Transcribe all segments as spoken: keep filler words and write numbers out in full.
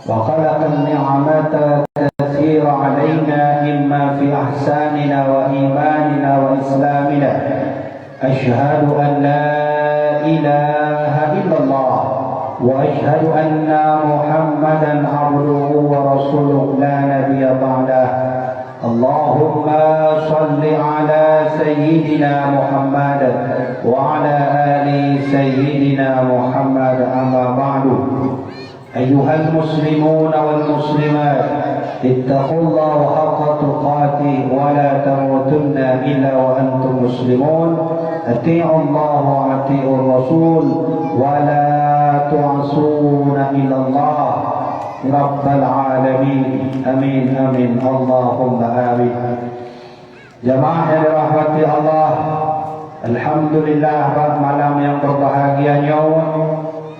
وخلق النعمة تسير علينا إما في أحساننا وإيماننا وإسلامنا. أشهد أن لا إله إلا الله، وأشهد أن محمدا عبده ورسوله لا نبي بعده. اللهم صل على سيدنا محمد وعلى آل سيدنا محمد، أما بعد. أيها المسلمون والمسلمات، اتقوا الله حق تقاته ولا تموتن إلا وأنتم مسلمون. أطيعوا الله وأطيعوا الرسول ولا تعصون إلى الله رب العالمين. آمين، آمين، اللهم آمين. Jamaah yang dirahmati Allah, alhamdulillah, bak malam nyang berbahagia nyoe,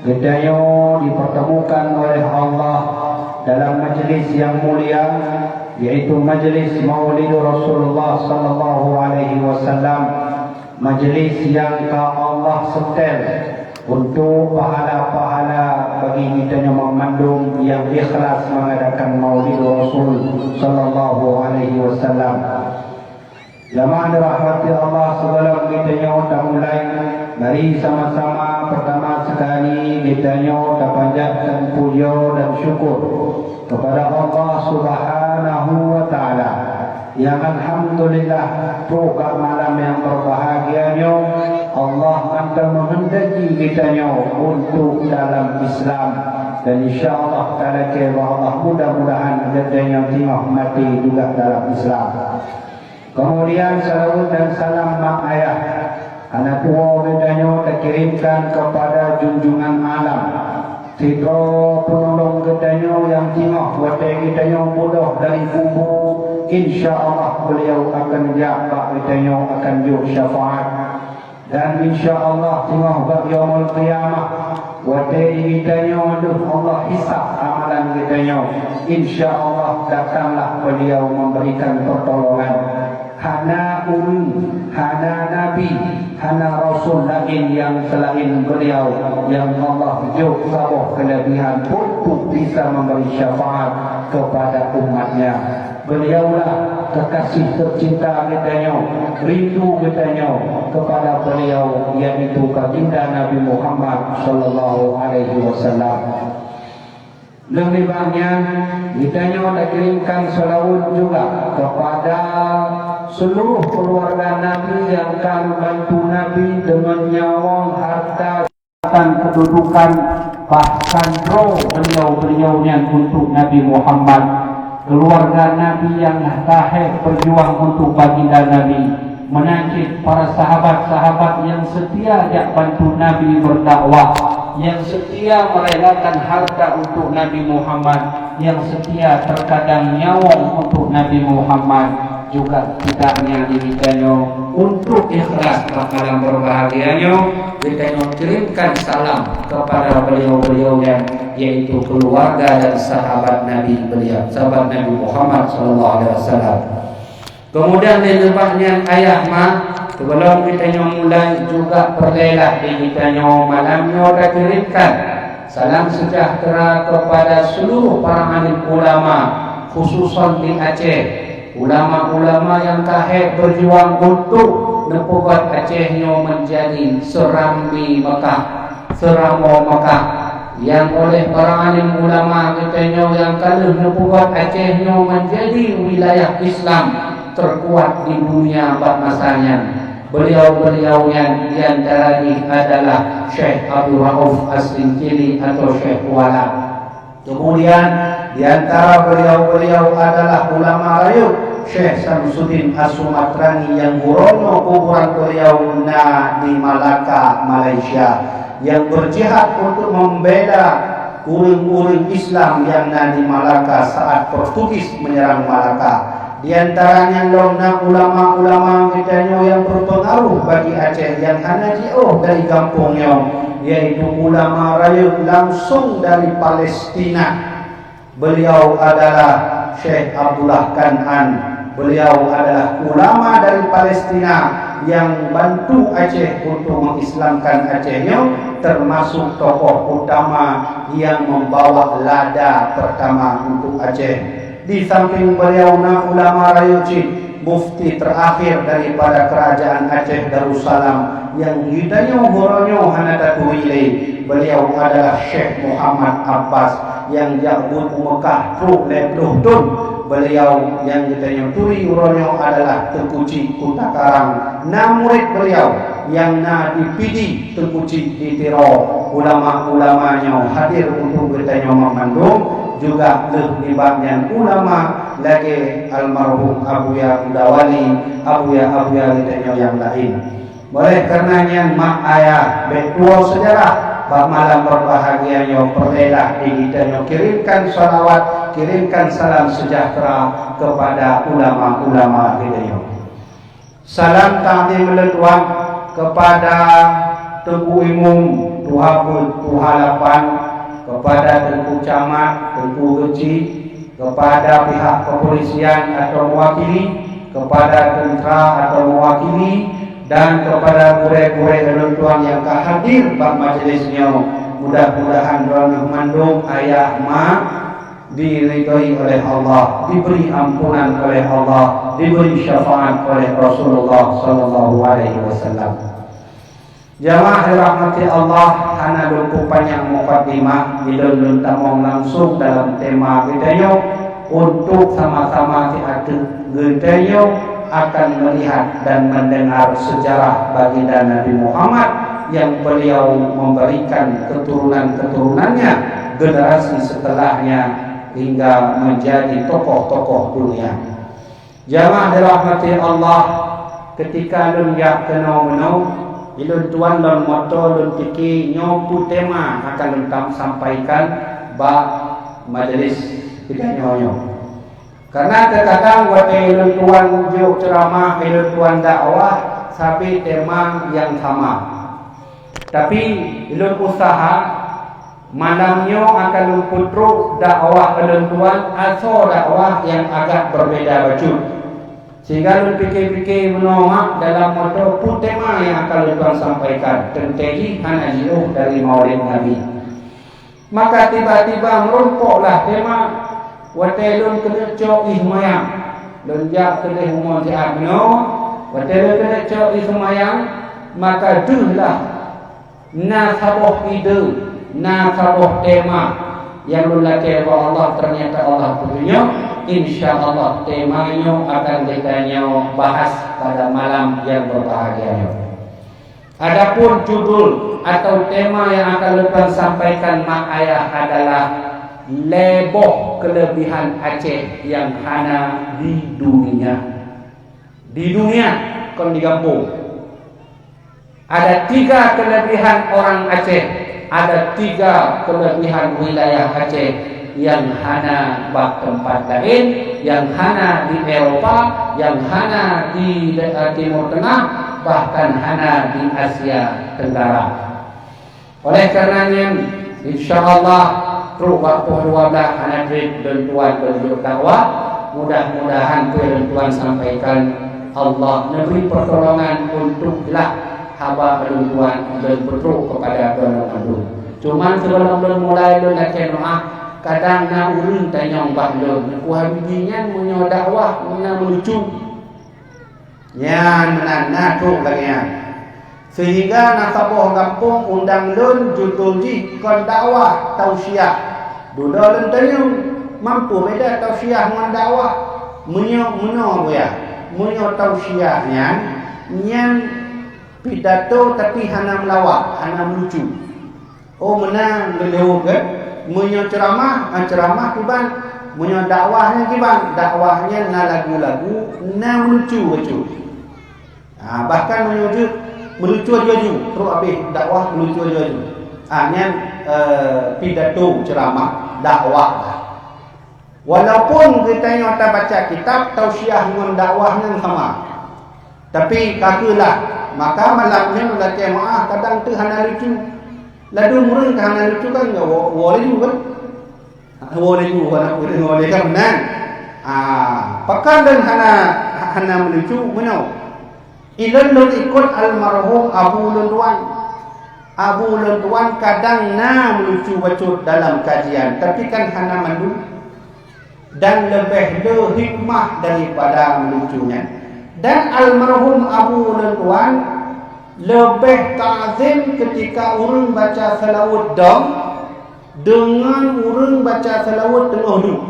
geutanyoe dipertemukan oleh Allah dalam majlis yang mulia, yaitu majlis Maulid Rasulullah sallallahu alaihi wasallam, majlis yang ka Allah setel untuk pahala-pahala bagi geutanyoe meumandum yang ikhlas mengadakan Maulid Rasul sallallahu alaihi wasallam. Jamaah dirahmati Allah, sebelum geutanyoe tamulai, mari sama-sama pertama sekali geutanyoe tapanjatkan puja dan syukur kepada Allah Subhanahu wa Taala, yang alhamdulillah, trok bak malam yang berbahagia nyoe, Allah mantong menghendaki geutanyoe untuk dalam Islam. Dan insya Allah, talakée bak Allah, mudah-mudahan geutanyoe singoh maté juga dalam Islam. Kemudian, salawat dan salam mak ayah, anak tuwoe geutanyoe takirimkan kepada junjungan alam. Sidroe penolong geutanyoe nyang singoh watée geutanyoe beudôh dari kubu, insya Allah beliau akan jak bak geutanyoe, akan jok syafaat. Dan insya Allah singoh bak Yaumul Qiyamah, watée geutanyoe lheueh Allah hisab amalan geutanyoe, insya Allah datanglah beliau memberikan pertolongan. Hana ureuëng, hana nabi, hana rasul laén nyang seulaén beliau nyang Allah jok saboh keulebihan untuk bisa memberi syafaat kepada umat-Nya. Beliaulah kekasih tercinta geutanyoe, rindu geutanyoe kepada beliau, yaitu Baginda Nabi Muhammad sallallahu alaihi wasallam. Lheueh nibak nyan, geutanyoe takirimkan salawat juga kepada seluruh keluarga Nabi nyang ka neubantu Nabi deungon nyawöng, harta, dan kedudukan, bahkan droe beliau-beliau nyan untuk Nabi Muhammad. Keluarga Nabi nyang ka hék berjuang untuk baginda Nabi, meunan cit para sahabat-sahabat nyang seutia jak bantu Nabi berdakwah, nyang seutia merelakan harta untuk Nabi Muhammad, nyang seutia terkadang nyawöng untuk Nabi Muhammad. Juga tidaknya di geutanyoe untuk ikhlas bak malam berbahagia nyoe, geutanyoe kirimkan salam kepada beliau-beliau nyan, yaitu keluarga dan sahabat Nabi beliau, sahabat Nabi Muhammad sallallahu alaihi wasallam. Kemudian di leubeh nyan ayah ma, sebelum geutanyoe mulai juga peureulée lah di geutanyoe malam nyoe takirimkan salam sejahtera kepada seluruh para alim ulama, khususan di Aceh. Ulama-ulama nyang ka hék berjuang untuk neupeubuet Aceh nyoe menjadi seurambi Mekah, seuramoe Mekah, nyang oleh para alim ulama geutanyoe nyang ka lheueh neupeubuet Aceh nyoe menjadi wilayah Islam terkuat di dunia bak masa nyan. Beliau-beliau nyan di antara jih adalah Syekh Abdul Rauf As-Singkili atau Syekh Kuala. Kemudian, di antara beliau-beliau adalah ulama rayeuk, Syekh Samsuddin As-Sumatrani, nyang uroe nyoe kuburan beliau na di Malaka, Malaysia, nyang berjihad untuk membela ureuëng-ureuëng Islam nyang na di Malaka saat Portugis menyerang Malaka. Di antara nyan lom na ulama-ulama geutanyoe nyang berpengaruh bagi Aceh nyang hana jiôh dari gampông nyoe, yaitu ulama rayeuk langsung dari Palestina. Beliau adalah Syekh Abdullah Kan'an. Beliau adalah ulama dari Palestina, nyang bantu Aceh untuk mengislamkan Aceh nyoe, termasuk tokoh utama nyang membawa lada pertama untuk Aceh. Di samping beliau na ulama rayeuk cit, mufti terakhir daripada kerajaan Aceh Darussalam nyang geutanyoe uroe nyoe hana taturi lé. Beliau adalah Syekh Muhammad Abbas nyang jak buet u Mekah trok lhèe ploh thon. Beliau nyang geutanyoe turi uroe nyoe adalah Teungku Chik Kuta Karang, na murit beliau nyang na di Pidie, Teungku Chik di Tiro. Ulama-ulama nyoe hadir untuk geutanyoe mandum, juga lheueh nibak nyan ulama lagèe almarhum Abuya Udawali, abuya-abuya geutanyoe nyang laén. Oleh karena nyan, mak ayah, bèk tuwoe seujarah bak malam berbahagia nyoe, peureulèelah di geutanyoe kirimkan salawat, kirimkan salam sejahtera kepada ulama-ulama geutanyoe. Salam takzim lôn tuan kepada Teungku Imum, Tuha Peuet, Tuha Lapan, kepada Teungku Camat, Teungku Geuchik, kepada pihak kepolisian atau mewakili, kepada tentera atau mewakili, dan kepada gurèe-gurèe ulôn tuan nyang ka hadir bak majlis nyoe. Mudah-mudahan droeneuh mandum ayah mak diridhoi oleh Allah, diberi ampunan oleh Allah, diberi syafaat oleh Rasulullah sallallahu alaihi wasallam. Jamaah dirahmati Allah, hana lôn peupanyang mukadimah, ilôn lôn tamong langsung dalam tema geutanyoe untuk sama-sama siat geutanyoe akan melihat dan mendengar sejarah baginda Nabi Muhammad yang beliau memberikan keturunan-keturunannya, generasi setelahnya hingga menjadi tokoh-tokoh dunia. Jamaah dirahmati Allah, ketika lôn jak keunoe meunoe, ilôn tuan lôn moto lôn pike nyoe peue tema akan lôn tam sampaikan bak majlis geutanyoe nyoe. Karena terkadang watèe ilôn tuan jok ceuramah, ilôn tuan dakwah, sabe tema nyang sama. Tapi ilôn usaha malam nyoe akan lôn peutrok dakwah ilôn tuan, asoe dakwah nyang agak berbeda bacut. Sehingga lôn pike-pike meunoe mak dalam moto peue tema nyang akan lôn tuan sampaikan, teuntèe jih hana jiôh dari Maulid Nabi. Maka tiba-tiba meurumpoklah tema, watèe lôn keuneuk cok ié seumayang. Lôn jak keudeh umon siat meunoe, watèe lôn keuneuk cok ié seumayang, maka deuh lah na saboh ide, na saboh tema nyang lôn lakèe bak Allah, ternyata Allah peutunyok. Insya Allah tema nyoe akan geutanyoe bahas pada malam nyang berbahagia nyoe. Adapun judul atau tema nyang akan lôn tuan sampaikan mak ayah adalah lhèe boh keulebihan Aceh nyang hana di dunia. Di dunia, kon di gampông. Ada tiga kelebihan orang Aceh, ada tiga kelebihan wilayah Aceh yang hana bak tempat lain, yang hana di Eropa, yang hana di, eh, Timur Tengah, bahkan hana di Asia Tenggara. Oleh karena nyan, insya Allah, trok bak poh dua belas hana trép lôn tuan lôn jok dakwah. Mudah-mudahan peue lôn tuan sampaikan, Allah neubri pertolongan untuk jeulaih haba lôn tuan lôn peutrok keupada droeneuh mandum. Cuma sigohlom lôn mulai lôn lakèe meu'ah, kadang na ureueng tanyong bak lôn, "Teungku Habibi, nyan meunyoe dakwah na meulucu?" Nyan meunan na trok lagèe nyan. Sehingga na saboh gampông undang lôn, judul jih kon dakwah, tausiah. Dudoe lôn tanyong, mampu beda tausiah ngon dakwah? Meunyoe meunoe buya, meunyoe tausiah nyan, nyan pidato tapi hana meulawak, hana meulucu. Oh, meunan geulheueh kan? Meunyoe ceuramah, ah, ceuramah kiban. Meunyoe dakwah nyan kiban, dakwah nyan na lagu-lagu, na meulucu bacut. Ah, bahkan meunyoe jeuet meulucu aju-aju, trok abéh dakwah meulucu aju-aju. Ah, nyan, eh, pidato ceuramah dakwah. Walaupun geutanyoe tabaca kitab, tausiah ngon dakwah nyan sama. Tapi ka keuh lah, maka malam nyoe lakèe meu'ah kadang teuh hana lucu. Ladôm ureueng ka hana lucu kan, ya, wo, wo laju kan? Wo laju, wo laju, wo laju kan, meunan. Ah, pakon lôn hana, hana meulucu meunoe. Ilôn lôn ikot almarhum abu lôn tuan. Abu lôn tuan kadang na meulucu bacut dalam kajian, tapi kan hana mandum. Dan leubeh le hikmah daripada meulucu nyan. Dan almarhum abu lôn tuan leubeh takzim keutika ureuëng baca seulaweuet dong deungon ureuëng baca seulaweuet teungoh duek.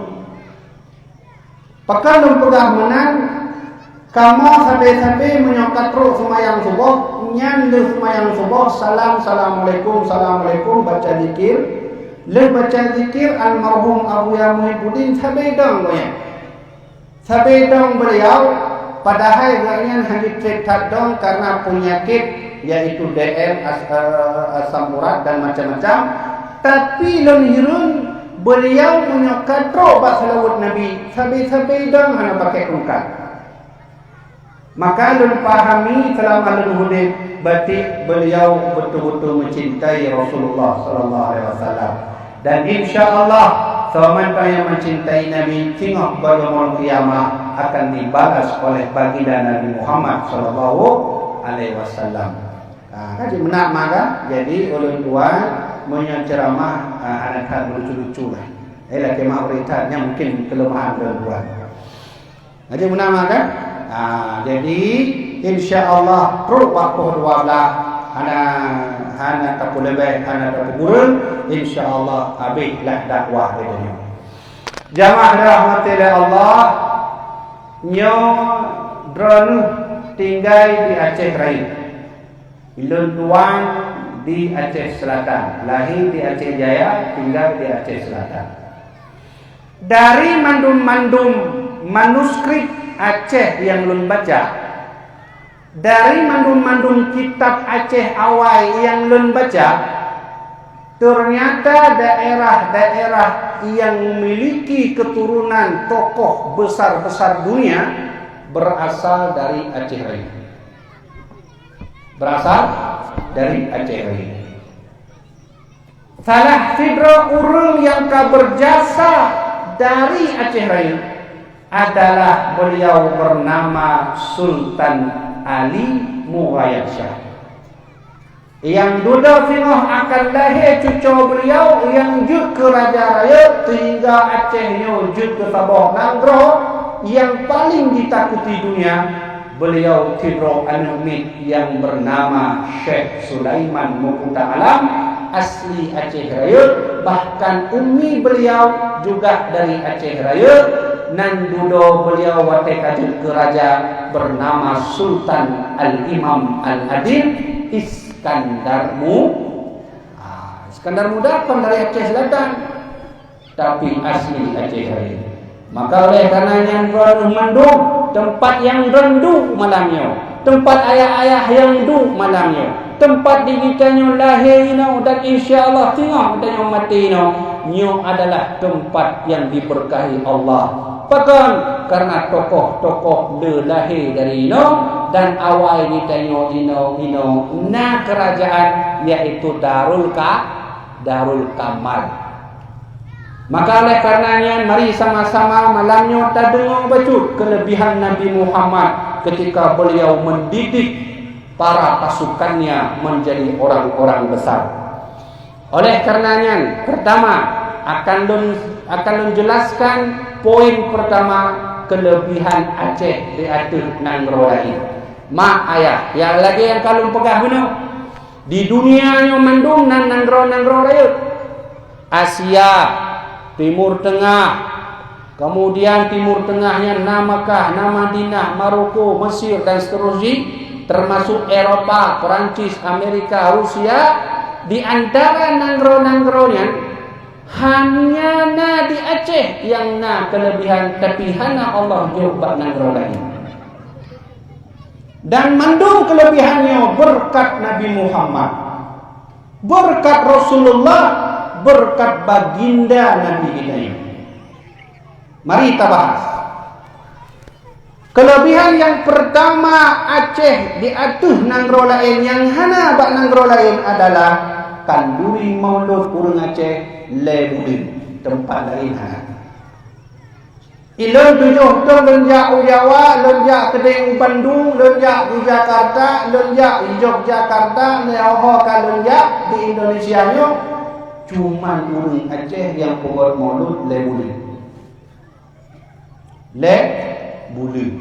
Pakon lôn peugah meunan, kamoe sabe-sabe meunyoe ka trok seumayang suboh, nyan lheueh seumayang suboh, salam, "Assalamualaikum, assalamualaikum," baca zikir. Lheueh baca zikir, almarhum Abuya Muhibuddin sabe dong gobnyan. Sabe dong beliau, padahai gobnyan hana treb that dong karena peunyakét, yaitu D M, as-, eh, asam urat dan macam-macam. Tapi lôn hireuen, beliau meunyoe ka trok bak seulaweuet Nabi, sabe-sabe dong hana pakai tungkat. Maka lôn pahami seulama lôn udeb, berarti beliau betul-betul mencintai Rasulullah sallallahu alaihi wasallam. Dan insya Allah, seumantong nyang mencintai Nabi, singoh bak yaumul qiyamah akan dibalas oleh baginda Nabi Muhammad sallallahu alaihi wasallam. Ha, ka jimeunak maka, jadi ulôn tuan meunyoe ceuramah, ha, hana that meulucu-lucu lah. Eh, lakée meu'ah bri that, nyan mungkin keuleumahan ulôn tuan. Jadi meunan maka, ha, jadi insya Allah trok bak poh dua belas hana, hana tapeuleubeh, hana tapeukureueng, insya Allah habéh lah dakwah di dunia. Jamaah dirahmati lé Allah, nyoe droeneueh tinggai di Aceh Rayeuk. Ulôn tuan di Aceh Selatan, lahé di Aceh Jaya, tinggai di Aceh Selatan. Dari mandum-mandum manuskrip Aceh nyang lôn baca, dari mandum-mandum kitab Aceh awai nyang lôn baca, ternyata daerah-daerah nyang memiliki keturunan tokoh besar-besar dunia berasal dari Aceh Rayeuk. Berasal dari Aceh Rayeuk. Salah sidroe ureuëng nyang ka berjasa dari Aceh Rayeuk adalah beliau bernama Sultan Ali Mughayat Syah. Nyang dudoe singoh akan lahé cucoe beliau nyang jeuet keu raja rayeuk, sehingga Aceh nyoe jeuet keu saboh nanggroe nyang paleng jitakuti dunia. Beliau sidroe aneuëk miet nyang bernama Syekh Sulaiman Meukuta Alam, asli Aceh Rayeuk, bahkan umi beliau juga dari Aceh Rayeuk, nan dudoe beliau watée ka jeuet keu raja bernama Sultan Al-Imam Al-Adil Iskandar Mu-, ah, Iskandar Muda kon dari Aceh Selatan, tapi asli Aceh Rayeuk. Maka oleh karena nyan droeneueh mandum, teumpat nyang droeneueh duek malam nyoe, teumpat ayah-ayah nyang duek malam nyoe, teumpat di geutanyoe lahé inoe dan insya Allah singoh geutanyoe maté inoe, nyoe adalah teumpat nyang diberkahi Allah. Pakon? Karena tokoh-tokoh le lahé dari inoe dan awai geutanyoe inoe, inoe na keurajaan, yaitu Darul Ka-, Darul Kamal. Maka oleh karena nyan, mari sama-sama malam nyoe tadeungoe bacut kelebihan Nabi Muhammad ketika beliau mendidik para pasukannya menjadi orang-orang besar. Oleh karena nyan, pertama, akan lôn, akan lôn jelaskan poin pertama kelebihan Aceh di ateueh nanggroe laén. Mak ayah, nyang lagée nyang ka lôn peugah bunoe, di dunia nyoe mandum nan nanggroe-nanggroe rayeuk. Asia, Timur Tengah, kemudian Timur Tengah nyan na Makkah, na Madinah, Maroko, Mesir dan seterusnya, termasuk Eropa, Perancis, Amerika, Rusia, di antara nanggroe-nanggroe nyan hanya na di Aceh nyang na kelebihan, tapi hana Allah jok bak nanggroe laén. Dan mandum kelebihan nyoe berkat Nabi Muhammad, berkat Rasulullah, berkat baginda Nabi geutanyoe. Mari tabahas. Kelebihan nyang pertama Aceh di ateueh nanggroe laén nyang hana bak nanggroe laén adalah khanduri mulod ureuëng Aceh lé buleuen, teumpat laén hana. Ilôn tujoh thon lôn jak u Jawa, lôn jak keudeh u Bandung, lôn jak u Jakarta, lôn jak u Yogyakarta, lheueh ho ka lôn jak di Indonesia nyoe, cuman ureuëng Aceh nyang peugöt maulud lhèe buleuen. Lhèe buleuen.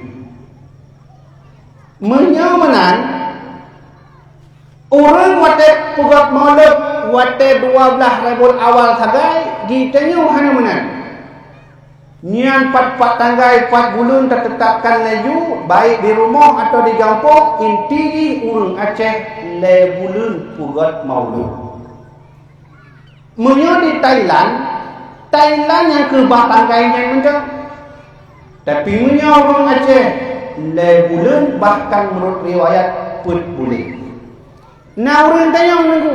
Meunyoe meunan, ureuëng watèe peugöt maulud watèe dua blaih Rabiul Awal sagai, geutanyoe hana meunan. Nyan pat-pat tanggai pat buleuen teutetapkan laju, baik di rumoh atawa di gampông, inti jih ureuëng Aceh lhèe buleuen peugöt maulud. Meunyoe di Thailand, Thailand nyang keuh bah tanggai nyan mantong. Tapi meunyoe ureuëng Aceh, lhèe buleuen, bahkan meunurot riwayat peuet buleuen. Na ureuëng tanyong, Teungku,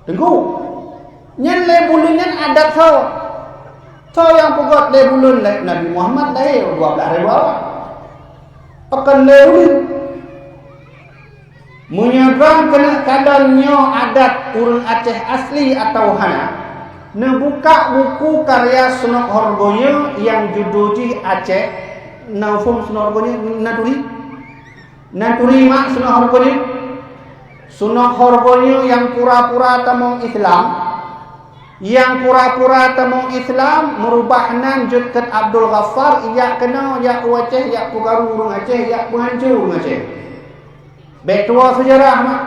Teungku, nyan lhèe buleuen nyan adat soe? Soe nyang peugöt lhèe buleuen? Nabi Muhammad lahé dua blaih Rabiul Awal. Pakon lhèe buleuen? Meunyoe droe keuneuk kalon nyoe adat ureuëng Aceh asli atawa hana, neubuka buku karya Snouck Hurgronje nyang judô jih Aceh, na phôn Snouck Hurgronje, na turi? Na turi mak Snouck Hurgronje? Snouck Hurgronje nyang pura-pura tamong Islam, nyang pura-pura tamong Islam, meurubah nan jeuet keu Abdul Ghaffar, ijak keunoe, jak u Aceh, jak peukaru ureuëng Aceh, jak peuhanco ureuëng Aceh. Bék tuwoe seujarah, mak.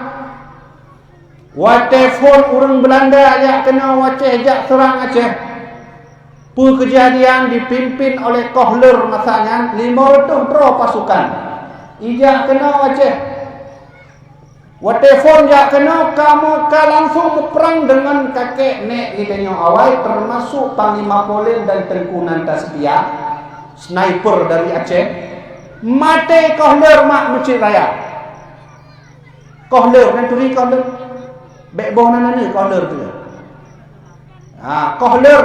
Watèe phôn ureuëng Beulanda jak keunoe u Aceh, jak seurang Aceh, peue keujadian dipimpin oleh Kohler masa nyan, lima reutôh droe pasukan. Ijak keunoe u Aceh. Watèe phôn jak keunoe, kamoe ka langsung meuprang deungon kakek nèk geutanyoe awai, teumasuk Panglima Polem dan Teungku Nanta Setia, sniper dari Aceh. Maté Kohler mak Meucit Raya. Kohler, na turi Kohler? Bék boh nan aneuk Kohler tu. Ha, Kohler.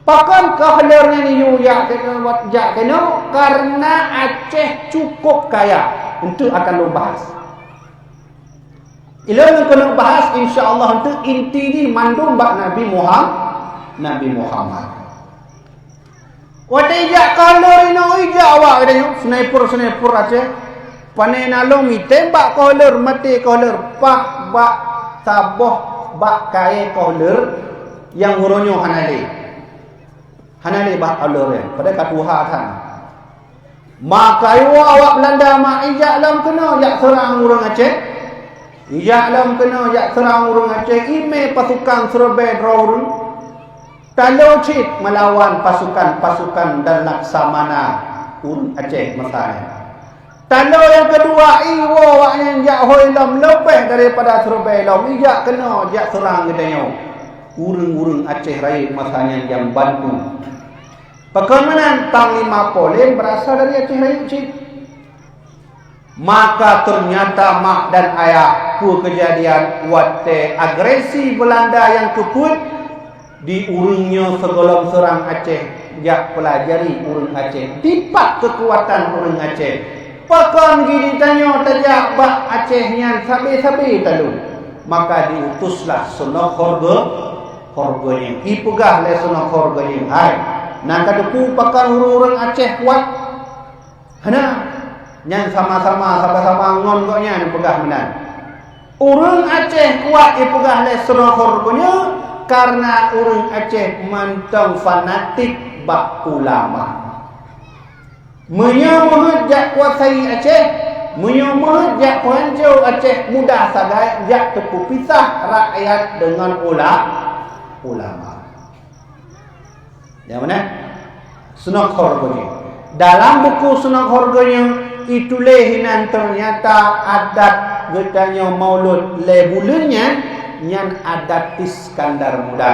Pakon Kohler nyan yue jak keunoe, jak keunoe? Karena Aceh cukup kaya. Untuk akan lôn bahas. Ilôn keuneuk bahas, insya Allah, untuk inti jih mandum bak Nabi Muham-, Nabi Muhammad. Watèe ijak Kohler inoe, ijak awak geutanyoe, sniper-sniper Aceh. Pane na lom itembak Kohler, maté Kohler, paih bak saboh bak kayèe Kohler nyang uroe nyoe hana lé. Hana lé bak Kohler nyan, padahai ka tuha that. Maka iwoe awak Beulanda mak ijak lom keunoe jak seurang ureuëng Aceh. Ijak lom keunoe jak seurang ureuëng Aceh, imè pasukan siribèe droe ureuëng. Talo cit meulawan pasukan-pasukan dan Laksamana ureuëng Aceh masa nyan. Talo nyang keudua, iwoe awaknyan jak hôi lom leubeh daripada siribèe lom, ijak keunoe jak seurang geutanyoe. Ureuëng-ureuëng Aceh Rayeuk masa nyan nyang bantu. Pakon meunan, Panglima Polem beurasal dari Aceh Rayeuk cit. Maka teunyata mak dan ayah, peue keujadian watèe agresi Beulanda nyang keupeuet di ureuëng nyoe sigohlom seurang Aceh, jak peulajari ureuëng Aceh, dipat keukuatan ureuëng Aceh. Pakon geutanyoe tajak bak Aceh nyan sabé-sabé talo. Maka diutuslah Snouck Hurgro-, Hurgronje. Ipeugah lé Snouck Hurgronje, "Hai, na kateupeue pakon ureuëng-ureuëng Aceh kuat?" Hana, nyan sama-sama, sama-sama ngon gobnyan peugah meunan. Ureuëng Aceh kuat ipeugah lé Snouck Hurgronje, kareuna ureuëng Aceh mantong fanatik bak ulama. Meunyoe meuheuet jak kuasai Aceh, meunyoe meuheuet jak peuhanco Aceh, mudah sagai jak teupeupisah rakyat deungon ula-, ulama. Nyang mana? Snouck Hurgronje. Dalam buku Snouck Hurgronje, ituléh inan teunyata adat geutanyoe Maulud lhèe buleuen nyan, nyan adat Iskandar Muda.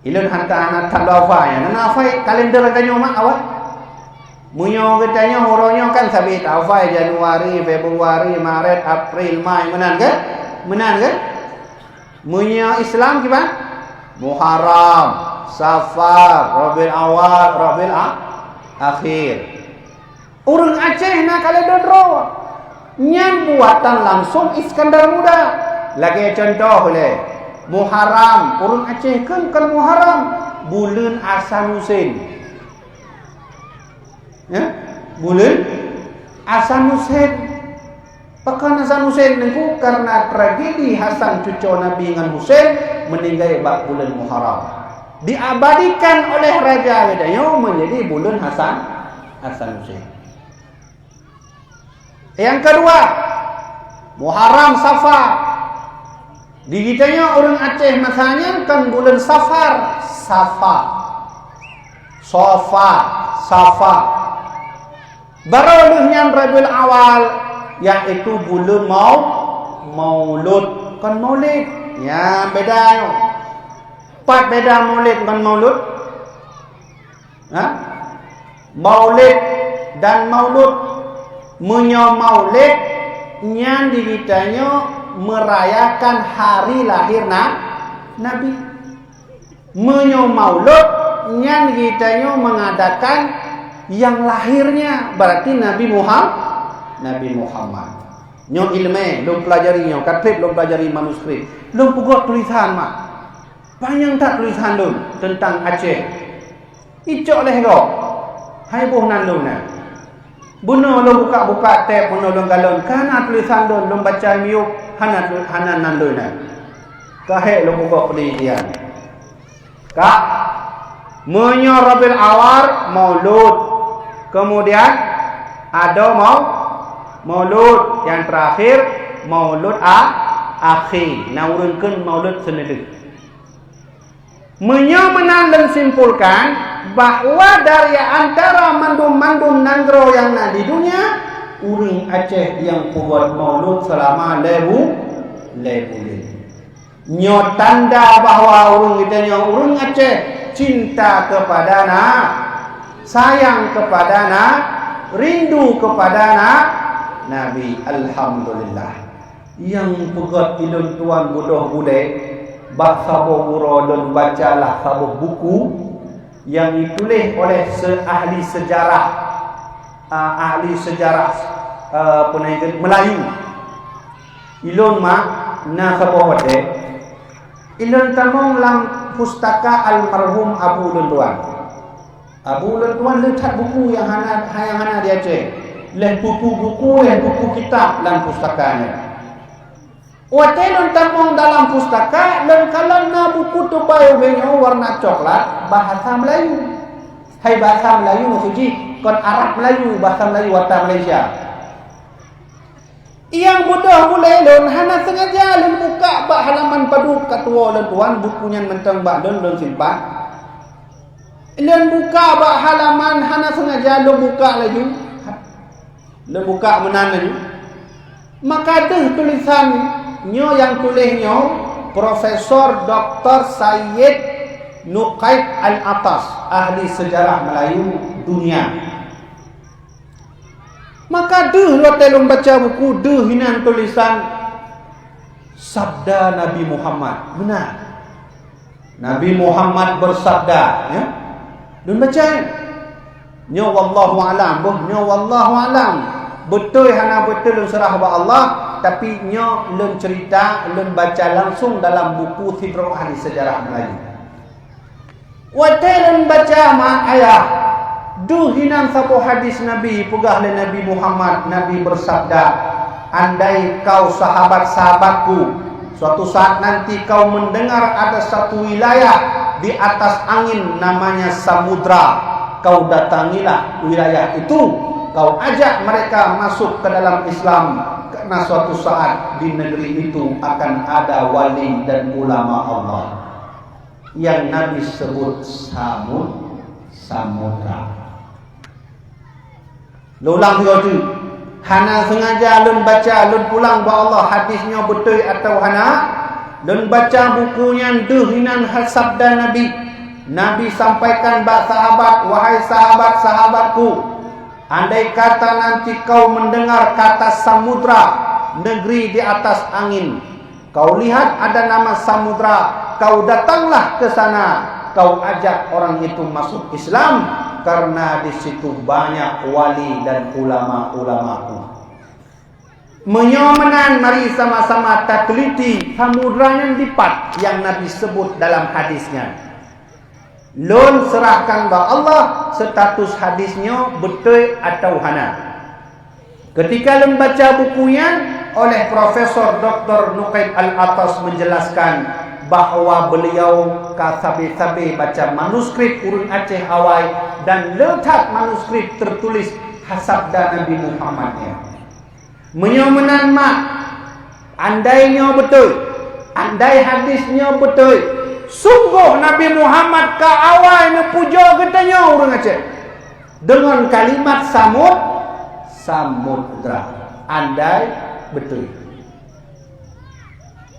Ilôn hana, hana that lôn hafai nyan. Hana hafai kalender geutanyoe mak awai? Meunyoe geutanyoe uroe nyoe kan sabé tahafai Januari, Februari, Maret, April, Mai, meunan kan? Meunan kan? Meunyoe Islam kiban? Muharram, Safar, Rabiul Awal, Rabiul A-, Akhir. Ureuëng Aceh na kalender droe. Nyan buatan langsung Iskandar Muda. Lagèe contoh lé, Muharram, ureuëng Aceh kheun kon Muharram, buleuen Hasan Husein. Ya? Buleuen Hasan Husein. Pakon Hasan Husein Teungku? Karena tragedi Hasan cucoe Nabi ngon Husein meuninggai bak buleuen Muharram. Diabadikan oleh raja geutanyoe menjadi buleuen Hasan, Hasan Husein. Nyang keudua, Muharram, Safar. Di geutanyoe ureuëng Aceh masa nyan kon buleuen Safar, Safa. Sofa, Safa. Barô lheueh nyan Rabiul Awal, yaitu buleuen Mau-, Maulud, kon Maulid. Nyan beda nyoe. Pat beda Maulid ngon Maulud? Ha? Maulid dan Maulud. Meunyoe Maulid, nyan di geutanyoe merayakan hari lahir na-, Nabi. Meunyoe Maulud, nyan geutanyoe mengadakan yang lahirnya, berarti Nabi Muham-, Nabi Muhammad. Nyoe ileumèe, lôn pelajari nyoe, ka trép lôn pelajari manuskrip. Lôn peugöt tulisan mak. Panyang that tulisan lôn teuntang Aceh. Icok lé gob. Hai boh nan lôn nyan. Bunoe lôn buka-buka tép, bunoe lôn galon, ka na tulisan lôn, lôn baca miyueb, hana tu-, hana nan lôn nyan. Ka hék lôn peugöt peunelitian. Ka, meunyoe Rabiul Awal, Maulud. Kemudian, adoe mau-, Maulud. Yang terakhir, Maulud a-, Akhi. Na ureuëng kheun Maulud seuneudeuh. Meunyoe meunan lôn simpulkan bahwa dari antara mandum-mandum nanggroe nyang na di dunia, ureuëng Aceh nyang peugöt Maulud seulama lhèe bu-, lhèe buleuen. Nyoe tanda bahwa ureuëng geutanyoe ureuëng Aceh cinta kepada na-, sayang kepada na-, rindu kepada na-, Nabi. Alhamdulillah. Nyang peugöt ilôn tuan budôh budée, bak saboh uroe lôn bacalah saboh buku nyang geutuléh oleh se-, ahli sejarah, a, ahli sejarah, a, peuneueng Melayu. Ilôn mak na saboh watée, ilôn tamong lam pustaka almarhum abu lôn tuan. Abu lôn tuan le that buku nyang hana, nyang hana di Aceh. Lhèe pupu buku, lhèe pupu kitab lam pustaka nyan. Watée lôn tamong dalam pustaka, lôn kalon na buku teubai ubé nyoe warna coklat, bahasa Melayu. Hai bahasa Melayu maksud jih, kon Arab Melayu, bahasa Melayu ata Malaysia. Nyang budôh bulée lôn hana seungaja lôn buka bak halaman padub ka tuwoe lôn tuan, buku nyan mantong bak lôn, lôn simpan. Lôn buka bak halaman hana seungaja lôn buka laju. Lôn buka meunan laju. Maka deuh tulisan nyoe nyang tuléh nyoe Profesor Doktor Sayyid Nuqaib Al-Atas, ahli sejarah Melayu dunia. Maka deuh watée lôn baca buku, deuh inan tulisan sabda Nabi Muhammad. Meunan. Nabi Muhammad bersabda, ya. Lôn baca, ya. Nyoe wallahu alam, boh, nyoe wallahu alam. Beutôi hana beutôi lôn serah bak Allah, tapi nyoe lôn cerita, lôn baca langsung dalam buku sidroe ahli sejarah Melayu. Watée lôn baca mak ayah, deuh inan saboh hadis Nabi, peugah lé Nabi Muhammad, Nabi bersabda, "Andai kau sahabat-sahabatku, suatu saat nanti kau mendengar ada satu wilayah di atas angin namanya samudra, kau datangilah wilayah itu, kau ajak mereka masuk ke dalam Islam, karena suatu saat di negeri itu akan ada wali dan ulama Allah." Nyang Nabi sebut samud-, samudra. Lôn ulang sigoe teuk. Hana seungaja lôn baca, lôn pulang bak Allah hadis nyoe beutôi atawa hana. Lôn baca buku nyan deuh inan ha-, sabda Nabi. Nabi sampaikan bak sahabat, "Wahai sahabat-sahabatku, andai kata nanti kau mendengar kata samudra, negeri di atas angin, kau lihat ada nama samudra, kau datanglah ke sana, kau ajak orang itu masuk Islam, karena di situ banyak wali dan ulama-ulamaku." Meunyoe meunan, mari sama-sama tateliti samudra nyan dipat nyang Nabi sebut dalam hadis nyan. Lôn seurahkan bak Allah status hadis nyoe beutôi atawa hana. Keutika lôn baca buku nyan, oleh Profesor Doktor Nuqaib Al-Atas menjelaskan bahwa beliau ka sabe-sabe baca manuskrip ureuëng Aceh awai dan le that manuskrip tertulis sabda Nabi Muhammad nyan. Meunyoe meunan mak, andai nyoe beutôi, andai hadis nyoe beutôi, sunggoh Nabi Muhammad ka awai neupujoe geutanyoe ureuëng Aceh deungon kalimat samud-, samudra. Andai beutôi.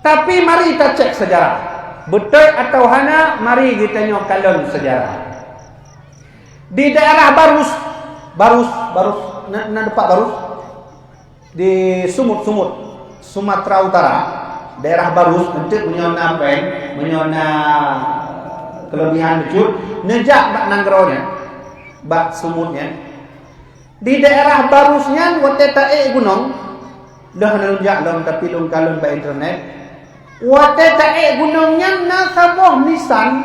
Tapi mari tacek seujarah. Beutôi atawa hana, mari geutanyoe kalon seujarah. Di daerah Barus, Barus, Barus, na, na teumpat Barus? Di Sumut, Sumut, Sumatera Utara, daerah Barus, eunteuk meunyoe na péng, meunyoe na keulebihan bacut, neujak bak nanggroe nyan, bak Sumut nyan. Di daerah Barus nyan watée taék gunong, lheueh hana lôn jak lom, tapi lôn kalon bak internet. Watée taék gunong nyan na saboh nisan.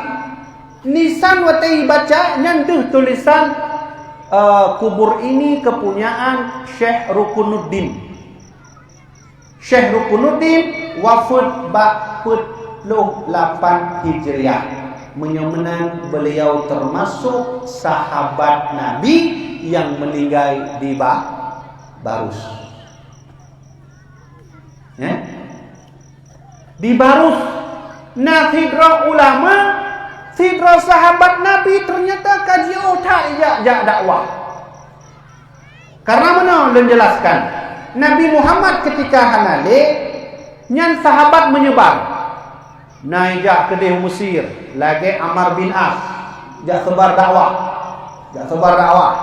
Nisan watée ibaca nyan deuh tulisan, eh, "Kubur ini kepunyaan Syekh Rukunuddin." Syekh Rukunuddin wafeuet bak peuet ploh lapan Hijriah. Meunyoe meunan, beliau termasuk sahabat Nabi yang meninggal di Ba-, Barus. Ya? Di Barus na sidroe ulama, sidroe sahabat Nabi ternyata ka jiôh that jak, jak dakwah. Karena meunoe lôn jelaskan, Nabi Muhammad keutika hana lé, nyan sahabat meunyebar. Na ijak keudeh u Mesir, lagée Ammar bin As, jak seubar dakwah, jak seubar dakwah.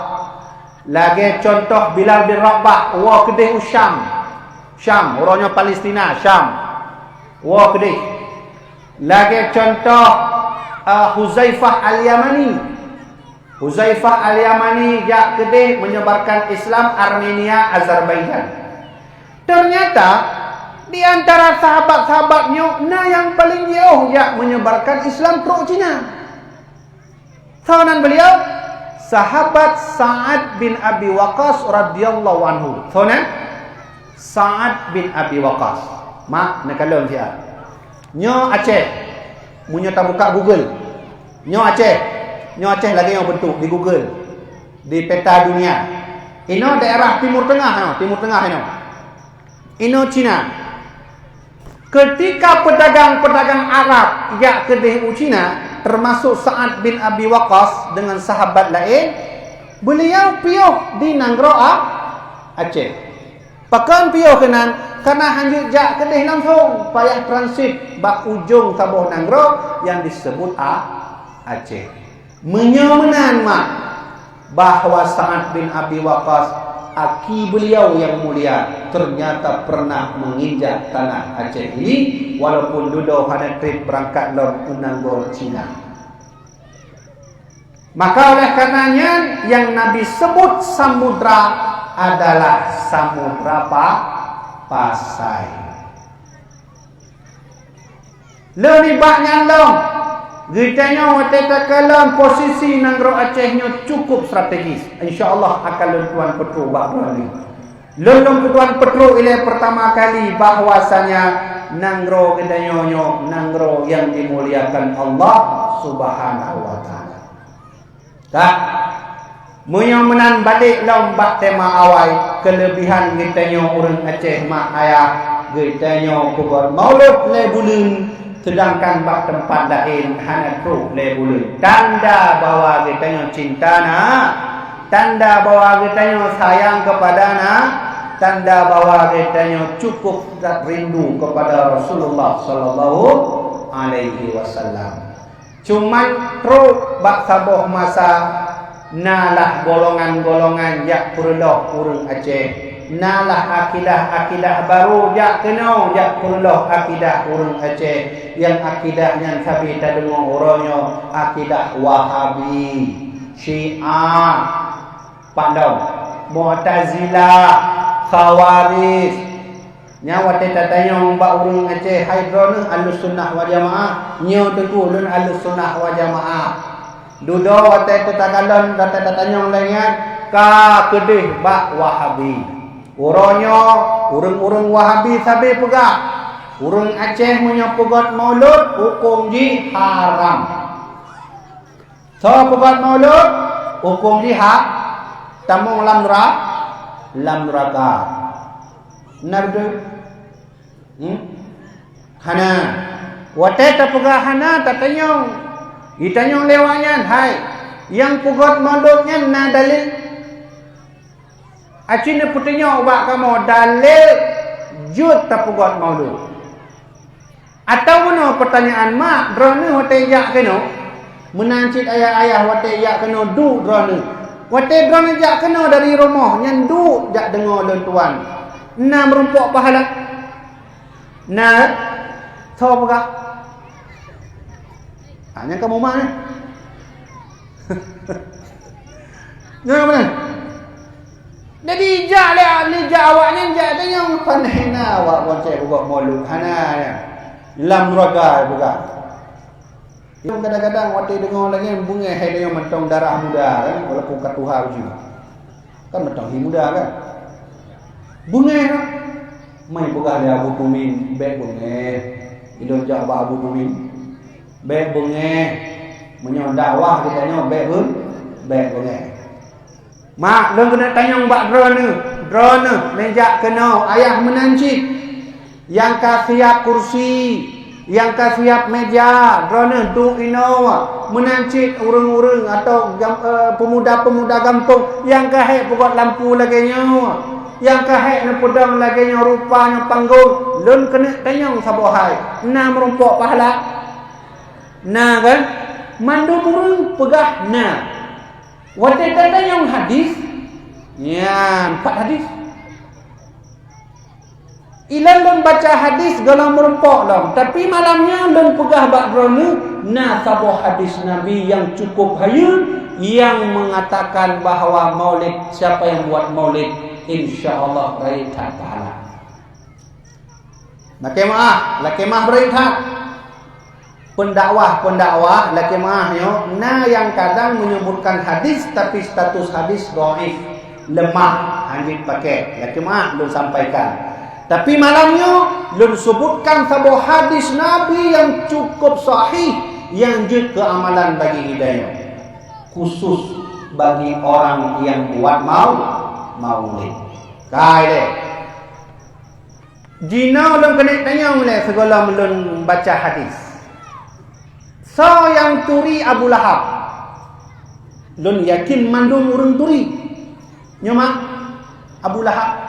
Lagée cuntoh Bilal bin Rabah, woe keudeh u Syam. Syam, uroe nyoe Palestina, Syam. Woe keudeh. Lagée cuntoh, eh, Huzaifah Al-Yamani. Huzaifah Al-Yamani jak keudeh menyebarkan Islam Armenia, Azerbaijan. Ternyata, di antara sahabat-sahabat nyoe na nyang paleng jiôh jak menyebarkan Islam trok Cina. Soe nan beliau? Sahabat Sa'ad bin Abi Waqqas radhiyallahu anhu. Soe nan? Sa'ad bin Abi Waqqas. Mak, neukalon siat. Nyoe Aceh. Meunyoe tabuka Google. Nyoe Aceh. Nyoe Aceh lagée nyoe beuntuk di Google. Di peta dunia. Inoe daerah Timur Tengah, no, Timur Tengah inoe. Inoe Cina. Keutika peudagang-peudagang Arab jak keudeh u Cina, teumasok Sa'ad bin Abi Waqqas deungon sahabat laén, beuliau piôh di nanggroe A-, Aceh. Pakon piôh keunan? Kareuna hanjeuet jak keudeh langsong, payah transit bak ujong saboh nanggroe nyang diseubut A-, Aceh. Meunyoe meunan mak, bahwa Sa'ad bin Abi Waqqas, aki beuliau nyang mulia, teunyata peureunah meunginjak tanah Aceh ini, walaupun dudoe hana treb beurangkat lom u nanggroe Cina. Maka oleh karena nyan, nyang Nabi seubut samudra adalah samudra pa-, pasai. Lheueh nibak nyan lom, geutanyoe watée takalon posisi nanggroe Aceh nyoe cukup strategis. Insya Allah akan lôn tuan peutrok bak droeneuh. Lôn lôn tuan peutrok ilée pertama kali bahwasanya nanggroe geutanyoe nyoe nanggroe nyang dimuliakan Allah Subhanahu wa Taala. Ka, meunyoe meunan balek lom bak tema awai, keuleubihan geutanyoe ureuëng Aceh mak ayah, geutanyoe peubuet maulud lhée buleuen, seudangkan bak teumpat laén hana trok lhée buleuen. Tanda bahwa geutanyoe cinta na, tanda bahwa geutanyoe sayang kepada na, tanda bahwa geutanyoe cukup that rindu kepada Rasulullah sallallahu alaihi wasallam. Cuman trok bak saboh masa, na lah golongan-golongan jak peureuloh ureuëng Aceh. Na lah akidah-akidah barô jak keunoe jak peureuloh akidah ureuëng Aceh. Nyang akidah nyan sabe tadeungoe uroe nyoe akidah Wahabi, Syiah, Pandang, Mu'tazilah, Khawarij, Nyan watée tatanyong bak ureuëng Aceh, hai droeneueh Ahlussunnah wal Jamaah, nyoe teungku lôn Ahlussunnah wal Jamaah. Dudoe watée teukalon, watée tatanyong lagée nyan, ka keudeh bak Wahabi. Uroe nyoe ureuëng-ureuëng Wahabi sabe peugah, ureuëng Aceh meunyoe peugét maulud, hukôm jih haram. Soe peugét maulud, hukôm jih ha, tamong lam nera-, lam neuraka. Na beutôi? Hmm? Hana. Watée tapeugah hana, tatanyong. Jitanyong lé awaknyan, "Hai, nyang peugét maulud nyan na dalil?" Aci neupeutunyok ubak kamoe dalil jeuet tapeugét maulud. Atawa meunoe peutanyaan, mak, droeneueh watée jak keunoe, meunan cit ayah-ayah watée jak keunoe duek droeneueh. Watée droeneueh jak keunoe dari rumoh, nyan duek jak deungoe lôn tuan. Na meurumpok pahala? Na, soe peugah? Ah, nyang ka mumah nyan. Nyan mana? Jadi jak lé, lé jak awaknyan jak tanyong, "Pane na awak boncée bugok molod?" Hana nyan. Lam neuraka buka. Kadang-kadang watée deungoe lagée beungéh hai deungoe mantong darah muda kan, walaupun ka tuha uju. Kan mantong hi muda kan? Beungéh kan? Mai peugah lé Abu Tumin, "Bék beungéh." Ilôn jak bak Abu Tumin. "Bék beungéh. Meunyoe dakwah geutanyoe bék beung-, bék beungéh." Mak, lôn keuneuk tanyong bak droeneueh, droeneueh meujak keunoe, ayah meunan cit. Nyang ka siap kursi, nyang ka siap meja, droeneueh duek inoe, meunan cit ureuëng-ureuëng atawa gam-, eh, pemuda-pemuda gampông nyang ka hék peugét lampu lagée nyoe, nyang ka hék neupeudong lagée nyoe rupa nyoe panggong, lôn keuneuk tanyong saboh hai, na meurumpok pahala? Na kan? Mandum ureuëng peugah na. Watée tatanyong hadis, nyan pat hadis. Ilôn lôn baca hadis gohlom meurumpok lom, tapi malam nyoe lôn peugah bak droeneueh na saboh hadis Nabi nyang cukup hayeue nyang meungatakan bahwa maulid, siapa yang buat maulid, insya Allah rayeuk that pahala. Lakée meuáh, lakée meuáh beureuthat. Peundakwah-peundakwah lakée meuáh nyoe na nyang kadang menyebutkan hadis, tapi status hadis dhaif, lemah, hana jeuet pakai. Lakée meuáh lôn sampaikan. Tapi malam nyoe lôn sebutkan saboh hadis Nabi nyang cukup sahih nyang jeuet keu amalan bagi geutanyoe, khusus bagi orang yang buat mau-, maulid. Kai deh. Jinoe lôn keuneuk tanyong lé sigohlom lôn baca hadis. Soe nyang turi Abu Lahab? Lôn yakin mandum ureuëng turi. Nyoe mak, Abu Lahab.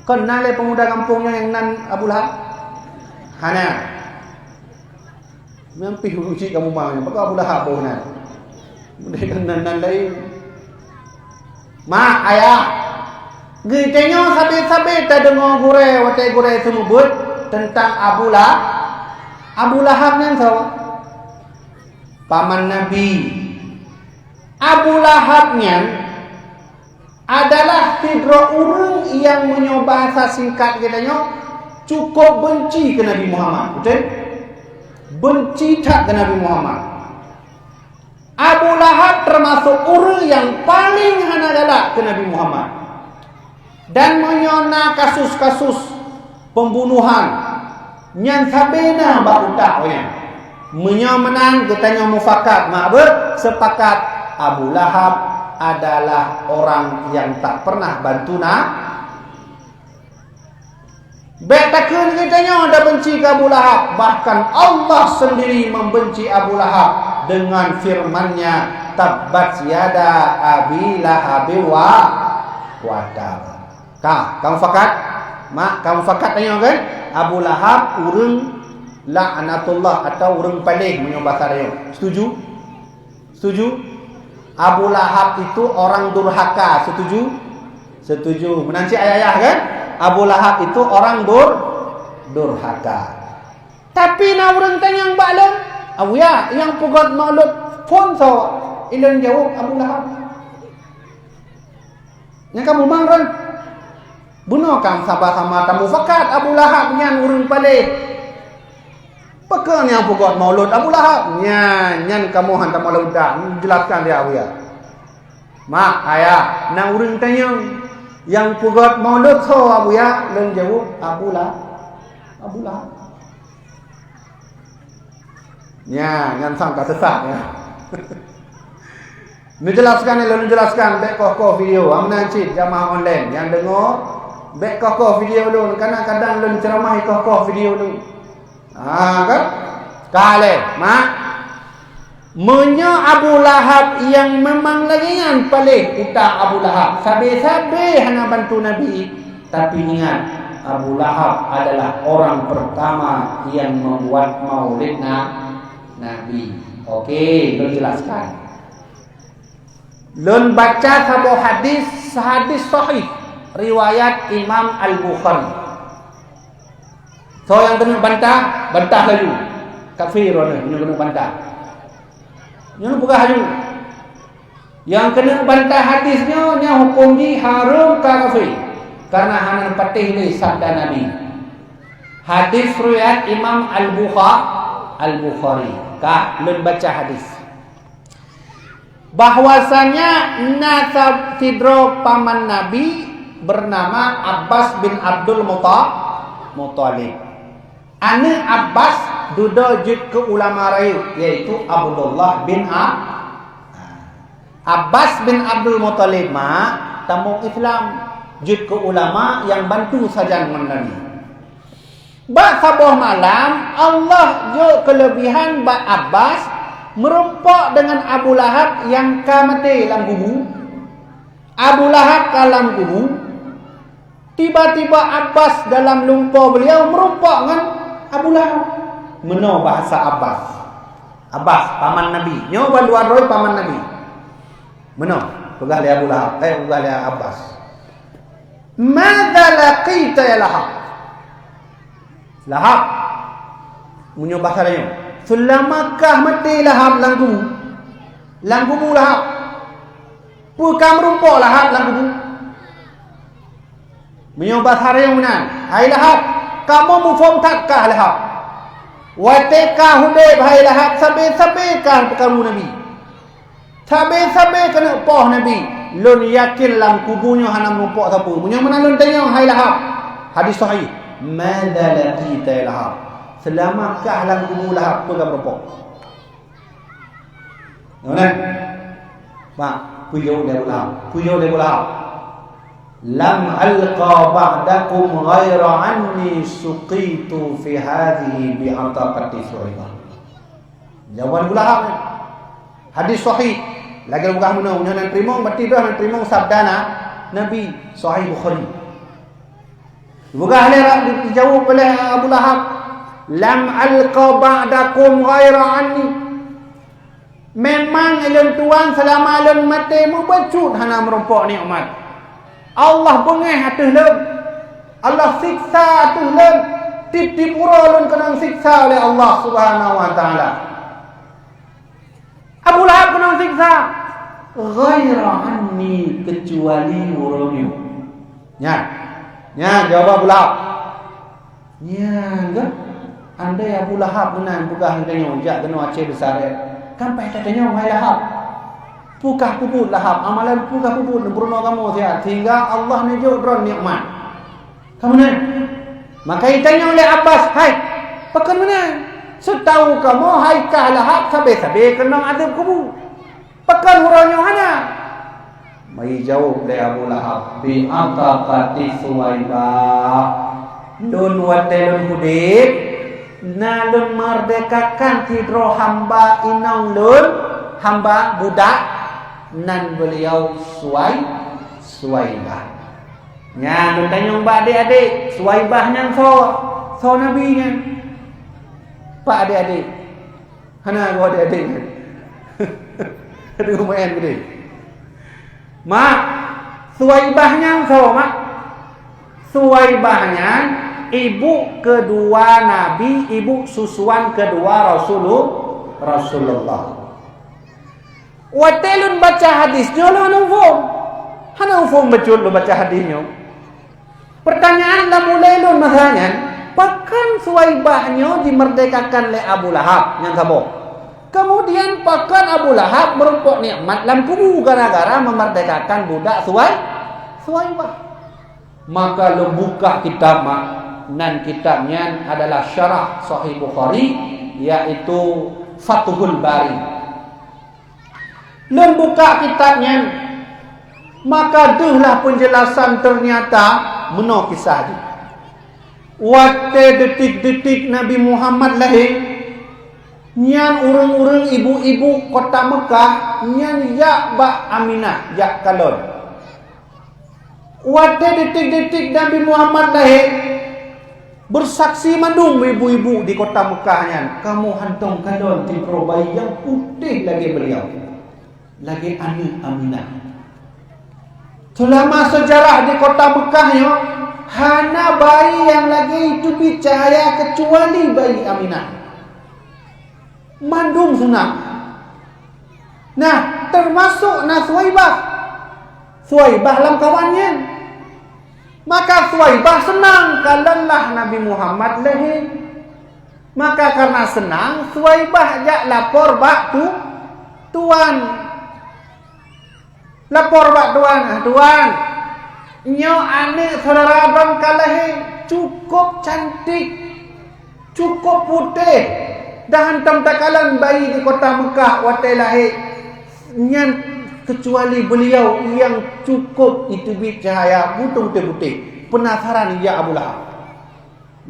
Kon na lé pemuda gampông nyoe nyang nan Abu Lahab? Hana. Nyang pih ureuëng chik kamoe ma nyoe, pakon Abu Lahab boh nan? Meunan nan, nan laén. Mak, ayah, geutanyoe sabe-sabe tadeungoe gurée watée gurée seumeubeuet teuntang Abu La-, Abu Lahab nyan soe? Paman Nabi. Abu Lahab nyan adalah sidroe ureuëng nyang meunyoe bahasa singkat geutanyoe cukup beunci keu Nabi Muhammad, beutôi? Beunci that keu Nabi Muhammad. Abu Lahab teumasok ureuëng nyang paleng hana galak keu Nabi Muhammad. Dan meunyoe na kasus-kasus pembunuhan, nyan sabe na bak utak awaknyan. Meunyoe meunan geutanyoe mufakat, mak beuet, sepakat, Abu Lahab adalah orang yang tak pernah bantu na-, bék takheun geutanyoe tabenci keu Abu Lahab, bahkan Allah sendiri membenci Abu Lahab dengan firman-Nya, "Tabbat yada Abi Lahabi wa, wa tab." Ka, ka mufakat? Mak, ka mufakat tanyoe kan? Abu Lahab ureuëng laknatullah atau ureuëng paleng meunyoe basa tanyoe. Setuju? Setuju? Abu Lahab itu orang durhaka. Setuju? Setuju. Meunan cit ayah-ayah kan? Abu Lahab itu orang dur-, durhaka. Tapi na ureuëng tanyong bak lôn, "Abuya, nyang peugét maulud phon soe?" Ilôn jaweueb, "Abu Lahab." Nyang ka mumang rön. Bunoe kan sama-sama tamufakat Abu Lahab nyan ureuëng paléh. Pakon nyang peugét maulud Abu Lahab? Nyan, nyan kamoe han tamaleuda, jelaskan di Abuya. Mak, ayah, na ureuëng tanyong, nyang peugét maulud soe Abuya? Lôn jaweueb, Abu Lahab. Abu Lahab. Nya, nyan sang ka sesat, ya. Neujelaskan, lôn jelaskan, bék koh-koh video. Ameunan cit jamaah online nyang deungoe, bék koh-koh video lôn, kadang-kadang lôn ceramah koh-koh video lôn. Ha, kan? Ka lé, mak. Meunyoe Abu Lahab nyang memang lagée nyan paléh utak Abu Lahab, sabe-sabe hana bantu Nabi, tapi ingat, Abu Lahab adalah orang pertama yang membuat maulid na-, Nabi. Oke, lôn jelaskan. Lôn baca saboh hadis, hadis sahih, riwayat Imam Al-Bukhari. Soe nyang keuneuk bantah, bantah laju. Kafé droeneuh, meunyoe keuneuk bantah. Nyoe peugah laju. Nyang keuneuk bantah hadis nyoe, nyan huköm jih hareuem ka kafé, kareuna hana patéh lé sabda Nabi. Hadis riwayat Imam Al-Bukha-, Al-Bukhari. Ka lôn baca hadis. Bahwasanya na sa-, sidroe paman Nabi bernama Abbas bin Abdul Muta-, Muthalib. Aneuëk Abbas dudoe jeuet keu ulama rayeuk, yaitu Abdullah bin A-, Abbas bin Abdul Muthalib ma tamong Islam, jeuet keu ulama nyang bantu sajan ngon Nabi. Bak saboh malam, Allah jok keuleubihan bak Abbas meurumpok deungon Abu Lahab nyang ka maté lam kubu. Abu Lahab ka lam kubu, tiba-tiba Abbas dalam lumpoe beuliau meurumpok ngon Abu Lahab. Meunoe bahasa Abbas. Abbas, paman Nabi. Nyoe bandua droe paman Nabi. Meunoe, peugah lé Abu Lahab, eh, peugah lé Abbas. "Madza laqita ya Lahab?" Lahab. Meunyoe bahasa tanyoe, seulama kah maté Lahab lam kubu? Lam kubu Lahab. Peue ka meurumpok Lahab lam kubu? Meunyoe bahasa tanyoe meunan, hai Lahab, kamoe muphom that kah Lahab? Watée kah udeb, hai Lahab, sabe-sabe kah peukaru Nabi. Sabe-sabe keuneuk poh Nabi, lôn yakin lam kubu nyoe hana meurumpok sapeue. Meunyoe meunan lôn tanyong, hai Lahab, hadis sahih, "Madza laqita ya Lahab?" Seulama kah lam kubu Lahab, peue ka meurumpok? Nyoe, mak, peujaweueb lé Abu Lahab. Peujaweueb lé Abu Lahab. "Lam alqa ba'dakum ghaira anni suqitu fi hadhihi bi ataqati Suwaibah." Jawaban Abu Lahab nyan. Hadis sahih. Lagée peugah meunoe, nyoe nan teurimong, berarti droe nan teurimong sabda na-, Nabi, sahih Bukhari. Peugah lé, dijaweueb oleh Abu Lahab, "Lam alqa ba'dakum ghaira anni." Memang ulôn tuan seulama lôn maté mubacut hana meurumpok nikmat. Allah beungéh ateueh lôn. Allah siksa ateueh lôn. Tieb-tieb uroe lôn keunong siksa lé Allah Subhanahu wa Taala. Abu Lahab keunong siksa. Ghaira anni, keucuali uroe nyoe. Nyan. Nyan jawaban Abu Lahab. Nyan kan? Andai Abu Lahab meunan peugah lagée nyoe, jak keunoe Aceh Besar, eh, kan payah tatanyong, hai Lahab. Peue kah peubuet Lahab, amalan peue kah peubuet neupeurunoe kamoe siat, sehingga Allah neujok droe nikmat. Ka meunan. Maka itanyong lé Abbas, "Hai, pakon meunan? Seutahu kamoe hai kah Lahab sabe-sabe keunong azeueb kubu. Pakon uroe nyoe hana?" Meujaweub lé Abu Lahab, "Bi ataqati Suwaibah. Lôn watée lôn udeb, na lôn meurdekakan sidroe hamba inong lôn, hamba budak, nan beuliau Suwai-, Suwaibah." Nyan lôn tanyong bak adék-adék, Suwaibah nyan soe? Soe Nabi nyan? Pak adék-adék? Hana geuh adék-adék nyan. Aduh, maén geude. Mak, Suwaibah nyan soe, Mak? Suwaibah nyan ibu keudua Nabi, ibu susuan keudua Rasulu-, Rasulullah. Watée lôn baca hadis nyoe, lôn hana muphom. Hana muphom bacut lôn baca hadis nyoe. Pertanyaan lam ulée lôn masa nyan, pakon Suwaibah nyoe jimeurdekakan lé Abu Lahab nyang saboh? Kemudian pakon Abu Lahab meurumpok nikmat lam kubu gara-gara meumerdekakan budak Suwai-, Suwaibah? Maka lôn buka kitab mak, nan kitab nyan adalah syarah Sahih Bukhari, yaitu Fathul Bari. Lôn buka kitab nyan, maka deuhlah peunjeulasan, teunyata meunoe kisah jih. Watée detik-detik Nabi Muhammad lahé, nyan ureuëng-ureuëng ibu-ibu kota Meukah nyan jak bak Aminah jak kalon. Watée detik-detik Nabi Muhammad lahé, beursaksi mandum ibu-ibu di kota Meukah nyan, kamoe hantom kalon sidroe bayi nyang putéh lagée beuliau, lagée aneuëk Aminah. Seulama seujarah di kota Meukah nyoe, hana bayi nyang lagée teubiet cahya keucuali bayi Aminah. Mandum seunang. Nah, teumasok na Suwaibah. Suwaibah lam kawan nyan. Maka Suwaibah seunang kalon lah Nabi Muhammad lahé. Maka kareuna seunang, Suwaibah jak lapor bak tu-, tuan. Lapor bak tuan, "Ah, tuan, nyoe aneuëk syedara droe ka lahé, cukôp cantik, cukôp putéh, dan hantom takalon bayi di kota Meukah watée lahé nyan keucuali beuliau nyang cukôp iteubiet cahya, beutung putéh-putéh." Peunasaran jak Abu Lahab.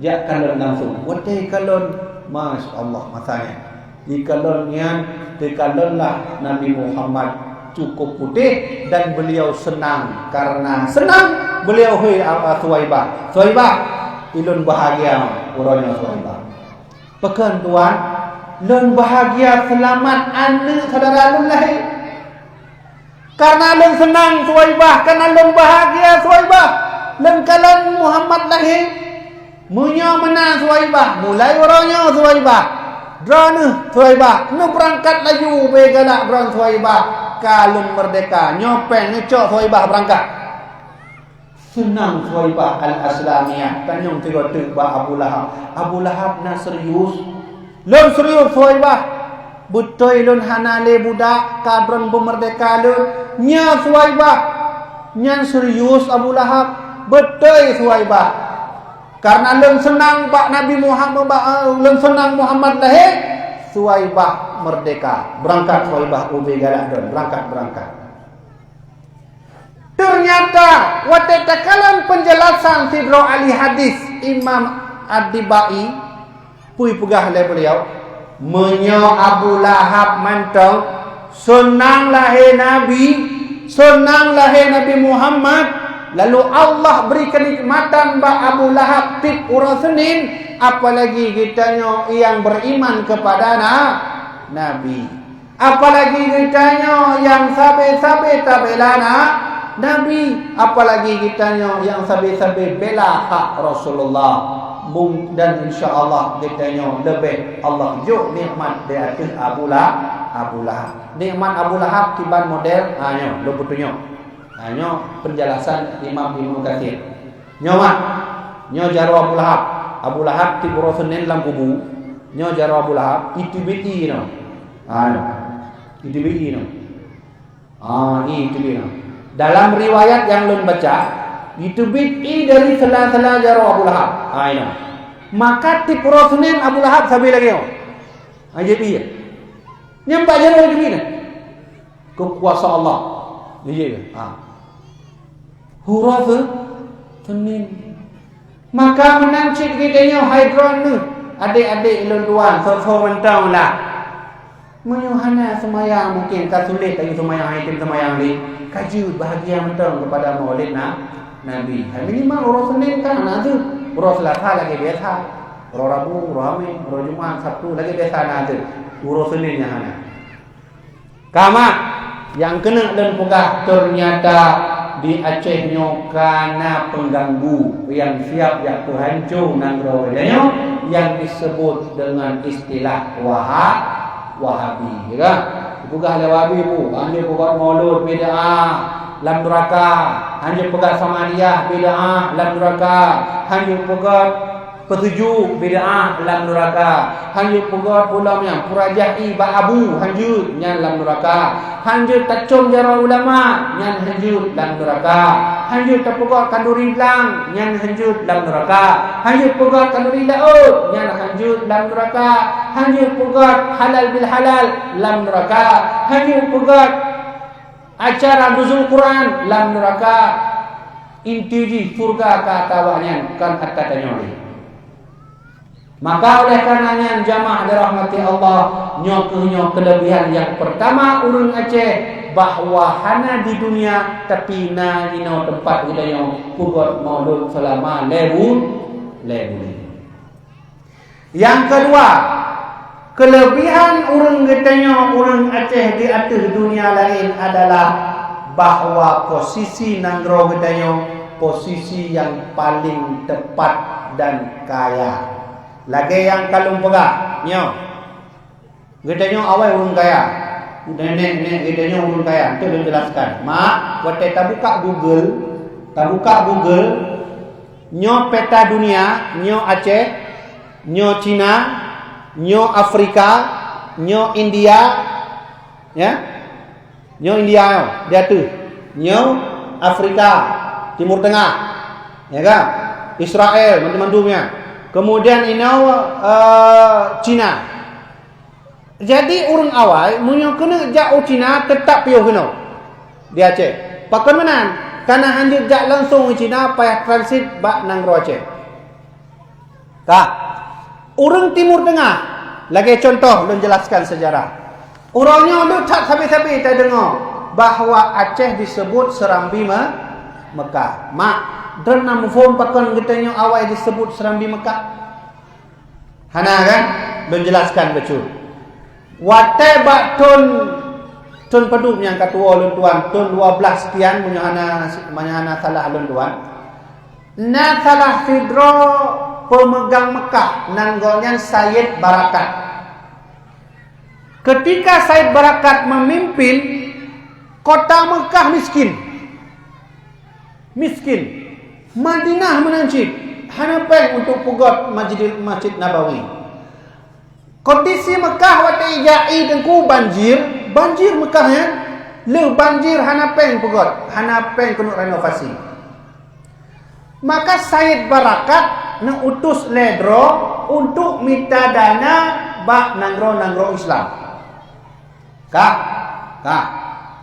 Jak kalon langsung. Watée kalon, masya Allah, masa nyan. Jikalon nyan, teukalon lah Nabi Muhammad cukôp putéh dan beuliau seunang. Kareuna seunang, beuliau hôi, a, a, Suwaibah. "Suwaibah, ulôn bahagia uroe nyoe, Suwaibah." "Pakon, tuan?" "Lôn bahagia seulamat aneuëk syedara lôn lahé." "Kareuna lôn seunang, Suwaibah, kareuna lôn bahagia, Suwaibah, lôn kalon Muhammad lahé. Meunyoe meunan, Suwaibah, mulai uroe nyoe, Suwaibah, droeneuh, Suwaibah, neubeurangkat laju ubé galak droeneuh, Suwaibah, ka lôn meurdeka. Nyoe péng, neucok, Suwaibah, beurangkat." Seunang Suwaibah Al-Aslamiyah, tanyong tiga teuk bak Abu Lahab. Abu Lahab na serius. "Lôn serius, Suwaibah. Beutôi lôn hana lé budak, ka droen beumeurdeka lôn." "Nya, Suwaibah." "Nyan serius, Abu Lahab?" "Beutôi, Suwaibah. Kareuna lôn seunang bak Nabi Muhammad, bak, eh, lôn seunang Muhammad lahé, Suwaibah meurdeka. Beurangkat, Suwaibah, ubé galak droen. Beurangkat, beurangkat." Teunyata, watée takalon peunjelasan sidroe ahli hadis, Imam Ad-Dibai, peue peugah lé beuliau, "Meunyoe Abu Lahab mantong seunang lahé Nabi, seunang lahé Nabi Muhammad, lalu Allah bri keunikmatan bak Abu Lahab tieb uroe Senin, apalagi geutanyoe nyang beriman kepada na-, Nabi." Apalagi geutanyoe nyang sabe-sabe tabela na-, Nabi, apalagi geutanyoe nyang sabe-sabe bela hak Rasulullah. Mung-, dan insya Allah geutanyoe leubeh Allah jok nikmat di ateueh Abu La-, Abu Lahab. Nikmat Abu Lahab kiban model, ha, nyoe, lôn peutunyok. Ha, nyoe penjelasan Imam Ibnu Katsir. Nyoe mah, nyoe jaroe Abu Lahab. Abu Lahab tieb uroe Senin lam kubu. Nyoe jaroe Abu Lahab, iteubiet ie nyoe. Ha, nyoe. Iteubiet ie nyoe. Ha, iteubiet nyoe. Dalam riwayat nyang lôn baca, iteubiet ie dari sela-sela jaroe Abu Lahab. Ha, nyoe. Maka tieb uroe Senin Abu Lahab sabe lagée nyoe. Ha, iteubiet ie. Nyan bak jaroe iteubiet nyan. Keukuasa Allah. Iya, ha. Uroe Se-, Senin. Maka meunan cit geutanyoe hai droeneuh, adék-adék lôn tuan, soe-soe mantong lah. Meunyoe hana seumayang, mungken ka sulet laju seumayang, hai tem seumayang lé. Ka jeuet bahagia mantong keupada Maulid na-, Nabi. Hai minimal uroe Senin kan hana jeuet. Uroe Selasa lagée biasa. Uroe Rabu, uroe Hamis, uroe Jumat, Sabtu lagée biasa na jeuet. Uroe Senin nyang hana. Ka mak, nyang keuneuk lôn peugah, teunyata di Aceh nyoe ka na peungganggu nyang siab jak peuhanco nanggroe geutanyoe nyang disebut deungon istilah Waha-, Wahabi, ya kan? Dipeugah lé Wahabi, "Bu, anjeuet peubuet maulud bid'ah lam neuraka." Hanjeuet peugah Samadiyah, bid'ah, lam nuraka. Hanjeuet peugah Peutuju, bid'ah, lam nuraka. Hanjeuet peugah pulam nyang purajahi bak abu, hanjeuet, nyan lam nuraka. Hanjeuet tacom jaroe ulama, nyan hanjeuet lam nuraka. Hanjeuet tapeugah kanduri blang, nyan hanjeuet lam nuraka. Hanjeuet peugah kanduri laôt, nyan hanjeuet lam nuraka. Hanjeuet peugah halal bil halal, lam nuraka. Hanjeuet peugah acara nuzul Quran, lam nuraka. Inti jih syurga ka ata awaknyan, kon ata tanyoe lé. Maka oleh karena nyan, jamaah dirahmati Allah, nyoe keuh nyoe keulebihan nyang peurtama ureuëng Aceh, bahwa hana di dunia, tapi na inoe teumpat geutanyoe peugöt maulud seulama lhée bu-, lhée buleuen. Nyang keudua, keulebihan ureuëng geutanyoe ureuëng Aceh di ateueh dunia laén adalah bahwa posisi nanggroe geutanyoe posisi nyang paleng teupat dan kaya. Lagée nyang ka lôn peugah nyoe, geutanyoe awai ureuëng kaya. Nenek-nenek geutanyoe ureuëng kaya, untuk lôn jelaskan. Mak, watée tabuka Google, tabuka Google, nyoe peta dunia, nyoe Aceh, nyoe Cina, nyoe Afrika, nyoe India, ya. Nyoe India nyoe, di ateueh. Nyoe Afrika, Timur Tengah. Ya kan? Israel, mandum-mandum nyan. Kemudian inoe, eh, Cina. Jadi ureuëng awai meunyoe keuneuk jak u Cina teutap piôh keunoe di Aceh. Pakon meunan? Kana hanjeuet jak langsong u Cina, payah transit bak nanggroe Aceh. Ka. Ureuëng Timur Tengah, lagée contoh lôn jelaskan sejarah. Uroe nyoe le that sabe-sabe tadeungoe bahwa Aceh disebut Serambi Me-, Mekah. Mak, droeneuh na muphom pakon geutanyoe awai disebut Serambi Mekah? Hana kan? Lôn jelaskan bacut. Watée bak thon, thon padub nyang ka tuwoe lôn tuan, thon dua belas sekian, meunyoe hana, meunyoe hana salah lôn tuan, na salah sidroe peumeugang Mekah, nan gobnyan Sayyid Barakat. Keutika Sayyid Barakat meumimpin, kota Mekah miskin. Miskin. Madinah meunan cit, hana péng untuk peugöt Masjidil, Masjid Nabawi. Kondisi Mekah watée ijak ié teungku banjir, banjir Mekah nyan, lheueh banjir hana péng peugöt, hana péng keuneuk renovasi. Maka Sayyid Barakat neuutus lhée droe untuk mita dana bak nanggroe-nanggroe Islam. Kah, kah,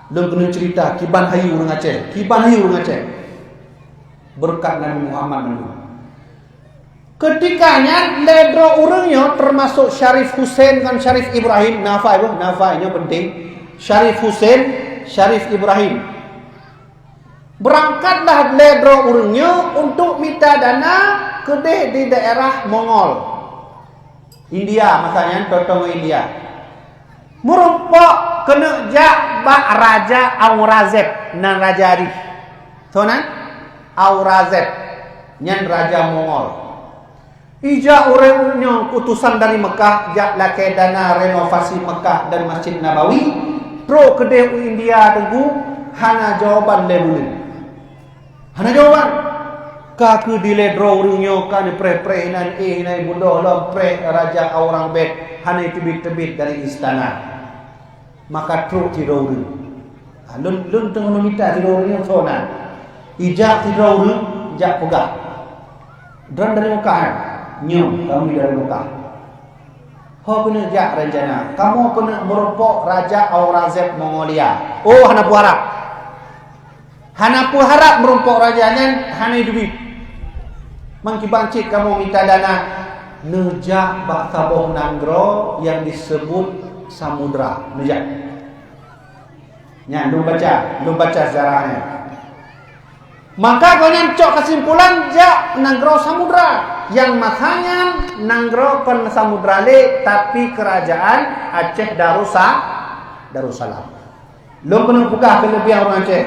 lôn keuneuk ceurita kiban hayeue ureuëng Aceh, kiban hayeue ureuëng Aceh. Beureukat Nabi Muhammad nyoe. Keutika nyan lhée droe ureuëng nyoe, teumasok Syarif Husein ngon Syarif Ibrahim, nafai boh, nafai nyoe penting. Syarif Husein, Syarif Ibrahim. Beurangkatlah lhée droe ureuëng nyoe untuk mita dana keudeh di daerah Mongol. India, masa nyan, totong India. Meurumpok keuneuk jak bak Raja Aurangzeb, nan raja jih. Soe nan? Aurangzeb, nyan raja Mongol. Ijak ureuëng nyoe utosan dari Mekah, jak lakée dana renovasi Mekah dan Masjid Nabawi, trok keudeh u India teungku, hana jawaban lé buleuen. Hana jawaban. Ka keu dilée droe ureuëng nyoe ka neupreh-preh inan éh, inan budoh lom preh Raja Aurangzeb, hana teubiet-teubiet dari istana. Maka trok sidroe ureuëng. Ha, lôn, lôn teungoh mita sidroe ureuëng nyoe soe nan. Ijak sidroe ureuëng, jak peugah, "Droen dari Mekah, eh?" "Nyoe, kami dari Mekah." "Ho keuneuk jak rencana?" "Kamoe keuneuk meurumpok Raja Aurangzeb Mongolia." "Oh, hana peuharab." Hana peuharab meurumpok raja nyan, hana duit. Meukiban cit kamoe mita dana neujak bak saboh nanggroe nyang disebut Samudra. Neujak. Nyan, lôn baca, lôn baca sejarah nyan. Maka gobnyan cok keusimpulan jak nanggroe Samudra. Nyang masa nyan nanggroe kon Samudra lé, tapi Kerajaan Aceh Darusa-, Darussalam. Lôn keuneuk peugah keulebihan ureuëng Aceh,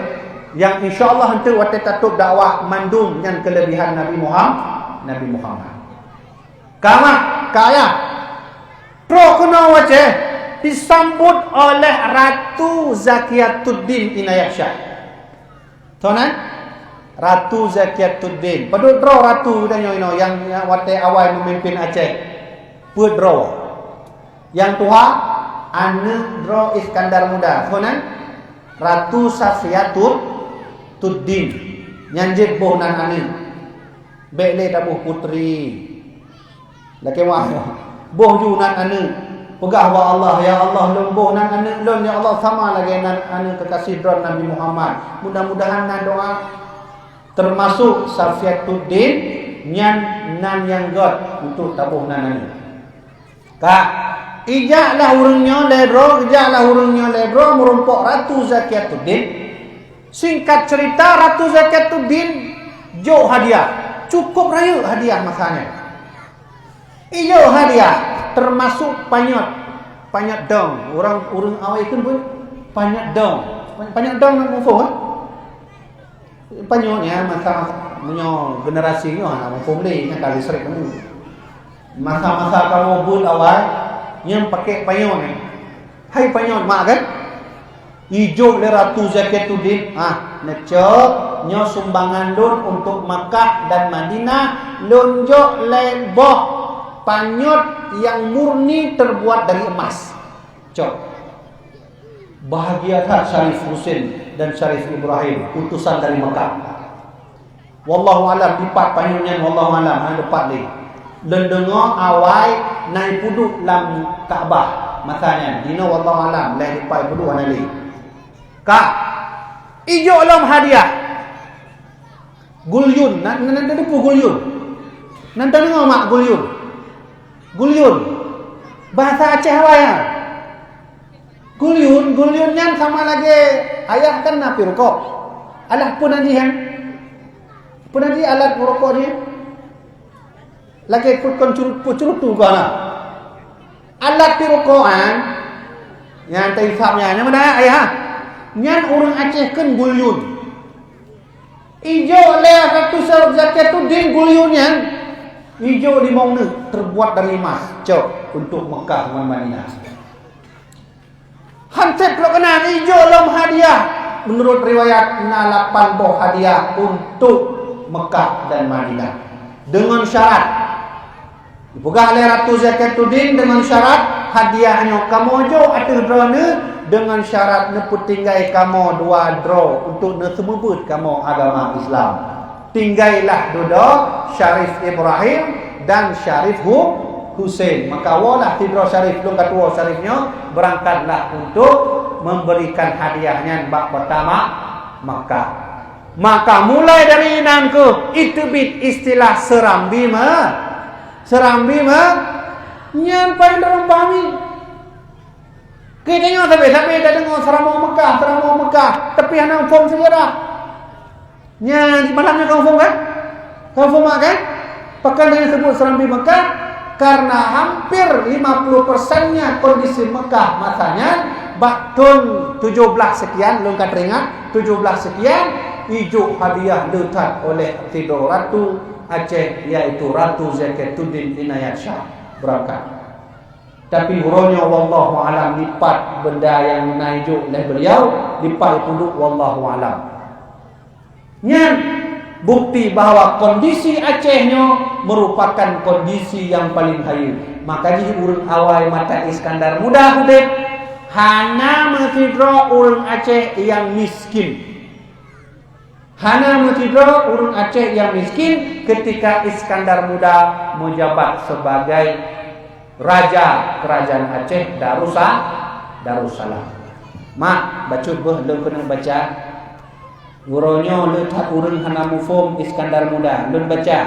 nyang insya Allah eunteuk watée tatôb dakwah mandum nyan keulebihan Nabi Muham-, Nabi Muhammad. Ka mak, ka ayah. Trok keunoe u Aceh, disambot oleh Ratu Zakiyatuddin Inayah Syah. Soe nan? Ratu Zakiatuddin. Padub droe ratu tanyoe inoe nyang, nyang watée awai memimpin Aceh. Peuet droe. Nyang tuha, aneuëk droe Iskandar Muda. Soe nan? Ratu Safiatud-, tuddin. Nyan jeuet boh nan aneuëk. Bék lé taboh putri. Lakée meu'ah, boh ju nan aneuëk. Peugah bak Allah, "Ya Allah, lôn boh nan aneuëk lôn, ya Allah, sama lagée nan aneuëk keukaséh droen Nabi Muhammad." Mudah-mudahan na doa teumasok Safiatuddin nyan nan nyang gét untuk taboh nan aneuëk. Ka, ijak lah ureuëng nyoe lé droe, ijak lah ureuëng nyoe lé droe meurumpok Ratu Zakiatuddin. Singkat cerita, Ratu Zakiatuddin jok hadiah. Cukup rayeuk hadiah masa nyan. Ijok hadiah, teumasok panyöt. Panyöt dong. Ureuëng, ureuëng awai kheun buet panyöt dong. Panyöt dong na muphom, eh? Panyöt nyan masa, meunyoe generasi nyoe hana muphom lé, nyan ka listrik dulu. Masa-masa kamoe beuet awai, nyan pakai panyöt nyan. Hai panyöt mak kan? Ijok lé Ratu Zakiatuddin, "Ah, neucok, nyoe sumbangan lôn untuk Makkah dan Madinah, lôn jok lhèe boh panyöt nyang murni terbuat dari emas." Cok. Bahagia that Syarif Husain dan Syarif Ibrahim, utusan dari Mekah. Wallahu alam, dipat panyöt nyan, wallahu alam, hana dipat lé. Lôn deungoe awai na ipeuduek lam Ka'bah masa nyan. Jinoe wallahu alam, lhèe dipat ipeuduek hana lé. Ka. Ijok lom hadiah. Gulyun, nan, nan, nan, nan, gulyun. Nan tadeungoe mak gulyun? Gulyun. Bahasa Aceh awai nyan. Gulyun, gulyun nyan sama lagèe ayah kan na pi rukok. Alah peue nan jih nyan? Peue nan jih alat rukok jih? Lagèe peue kon curu-, peue curutu ka na. Alat pi rukok nyan, nyang taisap nyan, nyang mana ayah? Nyan ureueng Aceh kheun gulyun. Ijok lé Ratu Zakiatuddin gulyun nyan, ijok limong neuk terbuat dari emas, cok, untuk Mekah ngon Madinah. Han sép lom keunan, ijok lom hadiah. Menurut riwayat, na lapan boh hadiah untuk Mekah dan Madinah. Dengan syarat, Ipeugah lé Ratu Zakiatuddin deungon syarat, hadiah nyoe kamoe jok ateueh droeneuh deungon syarat neupeutinggai kamoe dua droe untuk neuseumeubeuet kamoe agama Islam. Tinggailah dudoe Syarif Ibrahim dan Syarif Hu-, Husain. Maka woelah sidroe Syarif, lôn ka tuwoe Syarif nyoe, beurangkatlah untuk memberikan hadiah nyan bak Kota Ma-, Makkah. Maka mulai dari inan kheueh iteubiet istilah seurambi me-, seurambi me-, nyan paléng dalam pahami. Geutanyoe sabe-sabe tadeungoe seuramoe Mekah, seuramoe Mekah, tapi hana muphom sejarah. Nyan malam nyoe ka muphom kan? Ka muphom kan? Pakon disebut seurambi Mekah? Karena hampir lima puluh persennya kondisi Mekah masa nyan, bak thon tujoh blaih sekian, lôn ka teuingat, tujoh blaih sekian, ijok hadiah le that oleh sidroe ratu Aceh, yaitu Ratu Zakiatuddin Inayat Shah beurangkat. Tapi uroe nyoe, wallahu alam, dipat benda nyang na ijok lé beliau, dipat ipeuduek, wallahu alam. Nyan bukti bahwa kondisi Aceh nyoe merupakan kondisi nyang paleng hayeue. Maka jih ureueng awai masa Iskandar Muda udeb, hana meusidroe ureueng Aceh nyang miskin. Hana meusidroe ureueng Aceh nyang miskin ketika Iskandar Muda meujabat sebagai raja kerajaan Aceh Darussa-, Darussalam. Mak, bacut beuh lôn keuneuk baca. Uroe nyoe le that ureueng hana muphom Iskandar Muda. Lôn baca.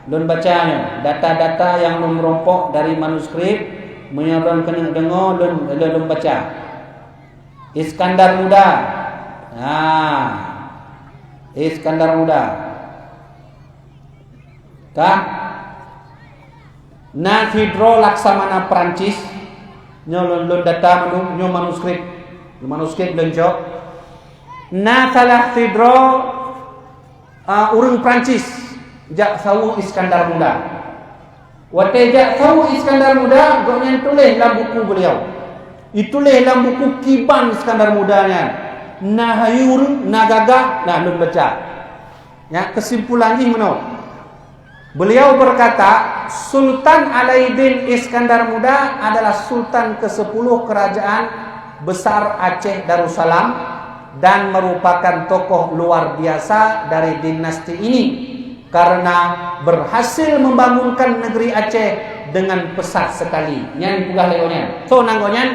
Lôn baca nyoe, data-data nyang lôn meurumpok dari manuskrip, meunyoe lôn keuneuk deungoe, lôn, lôn, lôn baca. Iskandar Muda. Ha. Iskandar Muda. Ka? Na sidroe laksamana Prancis, nyoe lôn, lôn data mandum, nyoe manuskrip, manuskrip lôn cok. Na salah sidroe, a, ureueng Prancis jak saweue Iskandar Muda. Watée jak saweue Iskandar Muda, gobnyan tuléh lam buku beliau. Ituléh lam buku kiban Iskandar Muda nyan. Na hayeue ureueng, na gagah, na lôn baca. Ya, kesimpulan jih meunoe. Beliau berkata, Sultan Alaiddin Iskandar Muda adalah sultan kesepuluh kerajaan besar Aceh Darussalam dan merupakan tokoh luar biasa dari dinasti ini karena berhasil membangunkan negeri Aceh dengan pesat sekali. Nyan peugah lé gobnyan. Soe nan gobnyan?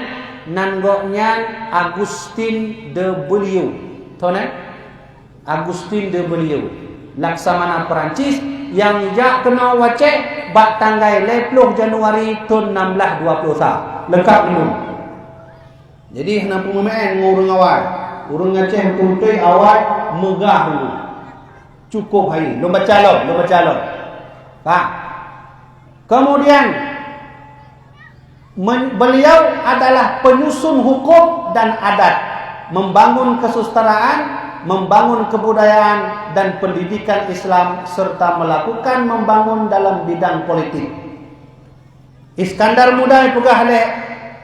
Nan gobnyan Augustin de Bouillon. Soe nan? Augustin de Bouillon, laksamana Perancis nyang jak keunoe u Aceh bak tanggai lhèe ploh Januari thôn enam belas dua puluh sa. Leungkap nyoe. Jadi, hana peumeu'en ngon ureueng awai. Ureueng Aceh beutôi-beutôi awai, meugah dulu. Cukup hai. Lôn baca lom, lôn baca lom. Ka. Kemudian, Men-, beliau adalah penyusun hukum dan adat, membangun kesusadaraan, membangun kebudayaan dan pendidikan Islam, serta melakukan membangun dalam bidang politik. Iskandar Muda ipeugah lé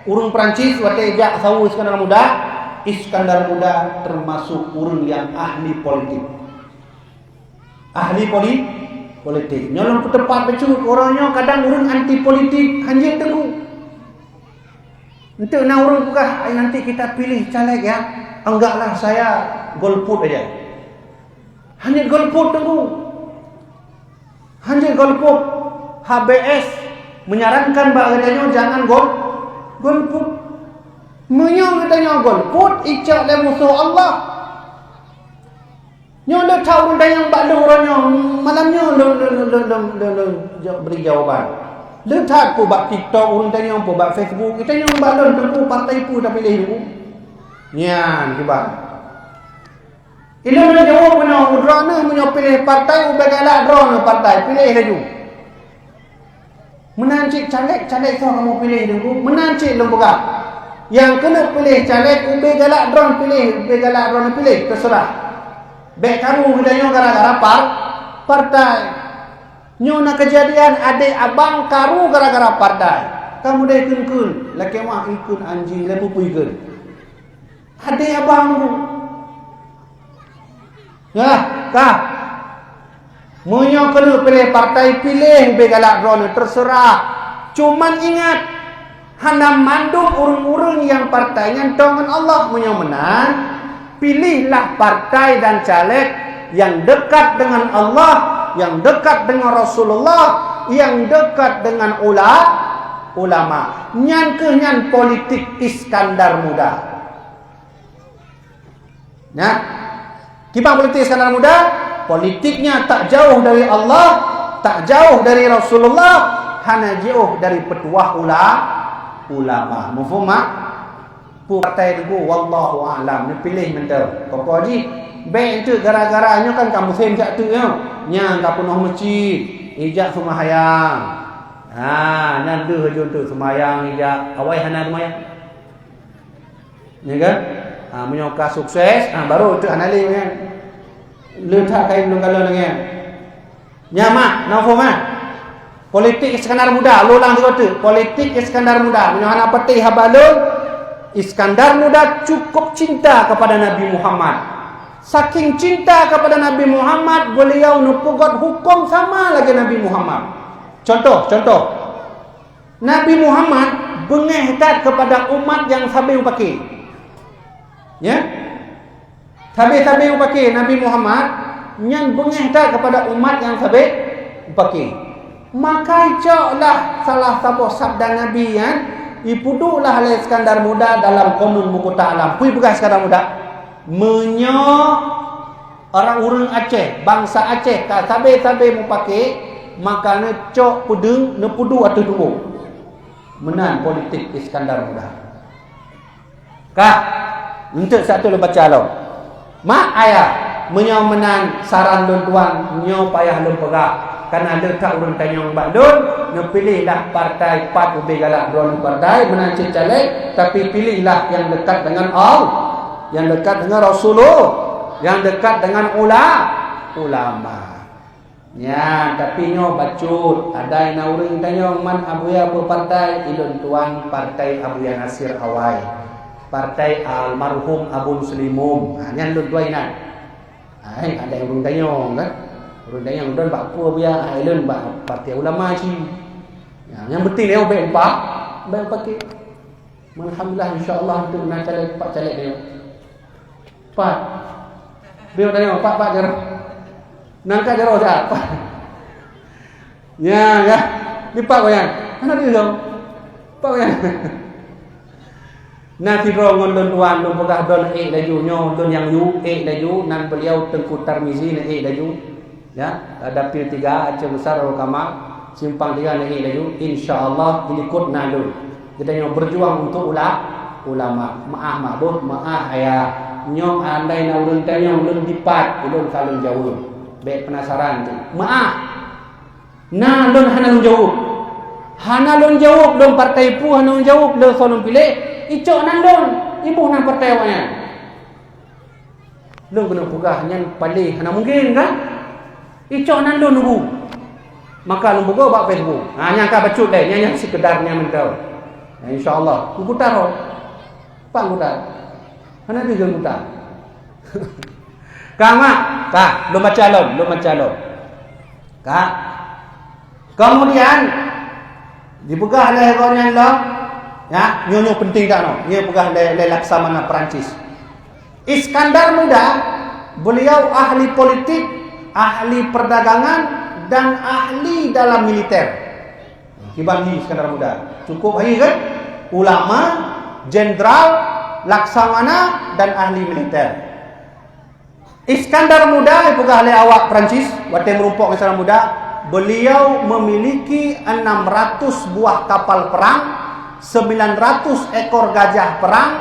ureueng Perancis watèe jak saweue Iskandar Muda, Iskandar Muda termasuk ureueng nyang ahli politik. Ahli poli-, politik. Nyoe lôn peuteupat bacut, uroe nyoe kadang ureueng anti politik, hanjeuet teungku. Enteuk na ureueng peugah, "Ai, nanti kita pilih caleg ya, anggaplah saya golput aja." Hanjeuet golput teungku. Hanjeuet golput. H B S menyarankan bak geutanyoe jangan gol-, golput. Meunyoe geutanyoe golput, icok lé musoh Allah. Nyoe le that ureueng tanyong bak lôn uroe nyoe, malam nyoe lôn, lôn, lôn, lôn, lôn, lôn jaweueb bri jawaban. Le that peue bak TikTok ureueng tanyong, peue bak Facebook, itanyong bak lôn, teungku partai peue tapiléh teungku? Nyan kiban. Ilôn lôn jaweueb bunoe, droeneuh meunyoe piléh partai, ubé galak droeneuh partai, piléh laju. Meunan cit caleg, caleg soe kamoe piléh teungku? Meunan cit lôn peugah. Nyang keuneuk piléh caleg, ubé galak droeneuh piléh, ubé galak droeneuh piléh, teuseurah. Bèk karu geutanyoe gara-gara par-, partai. Nyoe na keujadian adék abang karu gara-gara partai. Ka mudeh kheun-kheun, lakèe meu'ah ikheun anjing, lé pupui kheun. Adék abang teungku. Nah, ka. Meunyoe keuneuk piléh partai, piléh ubé galak droeneuh, teuseurah. Cuman ingat, hana mandum ureueng-ureueng nyang partai nyan tô ngon Allah. Meunyoe meunan, pilihlah partai dan caleg yang dekat dengan Allah, yang dekat dengan Rasulullah, yang dekat dengan ula-, ulama. Nyan keuh nyan politik Iskandar Muda. Nah, kiban politik Iskandar Muda, politiknya tak jauh dari Allah, tak jauh dari Rasulullah, hana jauh dari petuah ula-, ulama. Mafhum, mak? Peue partai teungku, wallahu a'lam. Neupiléh mantong. Pokok jih, bèk enteuk gara-gara nyoe kan ka musém jak teuk nyoe. Nyang ka peunoh meucit, ijak seumayang. Ha, nyan deuh aju enteuk seumayang ijak. Awai hana seumayang. Ya kan? Ha, meunyoe ka sukses, ha, baru teuk hana lé kan. Le that kayém lôn kalon lagèe nyan. Nyan mak, na phôn mak. Politik Iskandar Muda, lôn ulang sigoe teuk. Politik Iskandar Muda. Meunyoe hana patéh haba lôn, Iskandar Muda cukup cinta kepada Nabi Muhammad. Saking cinta kepada Nabi Muhammad, beliau neupeugöt huköm sama lagèe Nabi Muhammad. Contoh, contoh. Nabi Muhammad beungèh that kepada umat nyang sabe mupakè. Ya? Sabe-sabe mupakè Nabi Muhammad nyan beungèh that kepada umat nyang sabe mupakè. Maka icoklah salah saboh sabda Nabi nyan, ipeudueklah lé Iskandar Muda dalam Qanun Muqtah Alam. Peue ipeugah Iskandar Muda? Meunyoe Ureueng Aceh, bansa Aceh ka sabe-sabe mupakè, maka neucok peudeueng, neupeuduek ateueh tuboh. Meunan politik Iskandar Muda. Kah, enteuk satu lôn baca lom. Mak ayah, meunyoe meunan saran lôn tuan, nyoe payah lôn peugah. Kana le that ureueng tanyong bak lôn, neupiléhlah partai pat ubé galak droeneuh partai, meunan cit caleg, tapi piléhlah nyang dekat dengan Al-, nyang dekat dengan Rasulullah, nyang dekat dengan ula-, ulama. Nyan, tapi nyoe bacut, ada na ureueng tanyong man Abuya peue partai, ilôn tuan partai Abuya Nasir awai. Partai almarhum Abu Muslimum. Ha, nyan lôn tuan inan. Hai, ada ureueng tanyong kan? Ureuëng tanyoe, "Ulôn bak peue, Buya?" "Hai lôn bak partai ulama cit." Ya, nyang penting nyoe bèk upah, bèk upah keu. Alhamdulillah, insya Allah, untuk na caleg, empat caleg nyoe. Pat. Bèk tanyoe, pat, pat jaroe. Nangka jaroe siat. Pat. Nya, ya. Lipat wayang. Hana deuh. Pat wayang. Na sidroe ngon lôn tuan, lôn peugah droeneuh ék laju. Nyoe lôn nyang yue ék laju, nan beliau Teungku Tarmizi, neuék laju. Ya, Dapil tiga, Aceh Besar, Roro Kamal, Simpang Tiga, neuék laju. Insya Allah, dilikot na lôn. Geutanyoe berjuang untuk ula-, ulama. Meu'ah mak boh, meu'ah ayah. Nyoe andai na ureuëng tanyong lôn dipat, ulôn ka lôn jaweueb. Bèk penasaran tu. Meu'ah. Na lôn hana lôn jaweueb. Hana lôn jaweueb lôn partai peue, hana lôn jaweueb lé soe lôn piléh, icok nan lôn, iboh nan partai awaknyan. Lôn keuneuk peugah nyan paleng hana mungken kan? Icok nan lôn ubu. Maka lôn peugoe bak Facebook. Ha, nyang ka bacut lé, nyan, nyan seukeudar nyan mantong. Ya, insya Allah. Kukutar ho. Pak kutar. Hana deuh kutar. Ka, mak? Ka, lôn baca lom, lôn baca lom. Ka. Kemudian, dipeugah lé gobnyan lom, ya, nyoe, nyoe penting that nyoe, nyoe peugah lé, lé Laksamana Perancis. Iskandar Muda, beliau ahli politik, ahli perdagangan, dan ahli dalam militer. Kiban hi Iskandar Muda. Cukup hi kan? Ulama, jenderal, laksamana, dan ahli militer. Iskandar Muda, ipeugah lé awak Perancis, watée meurumpok ngon Iskandar Muda, beliau memiliki enam ratus buah kapal perang, sembilan ratus ekor gajah perang,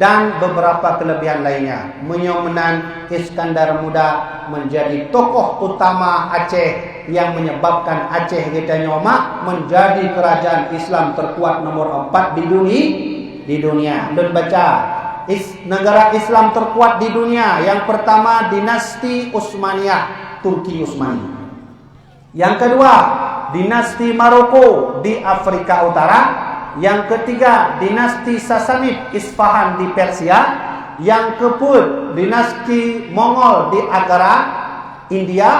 dan beberapa kelebihan lainnya. Meunyoe meunan, Iskandar Muda menjadi tokoh utama Aceh yang menyebabkan Aceh geutanyoe mak menjadi kerajaan Islam terkuat nomor empat di duni-, di dunia. Lôn baca, Is-, negara Islam terkuat di dunia, yang pertama dinasti Utsmaniyah, Turki Utsmani. Yang kedua, dinasti Maroko di Afrika Utara. Yang ketiga, dinasti Sasanid Isfahan di Persia. Yang keempat, dinasti Mongol di Agra, India.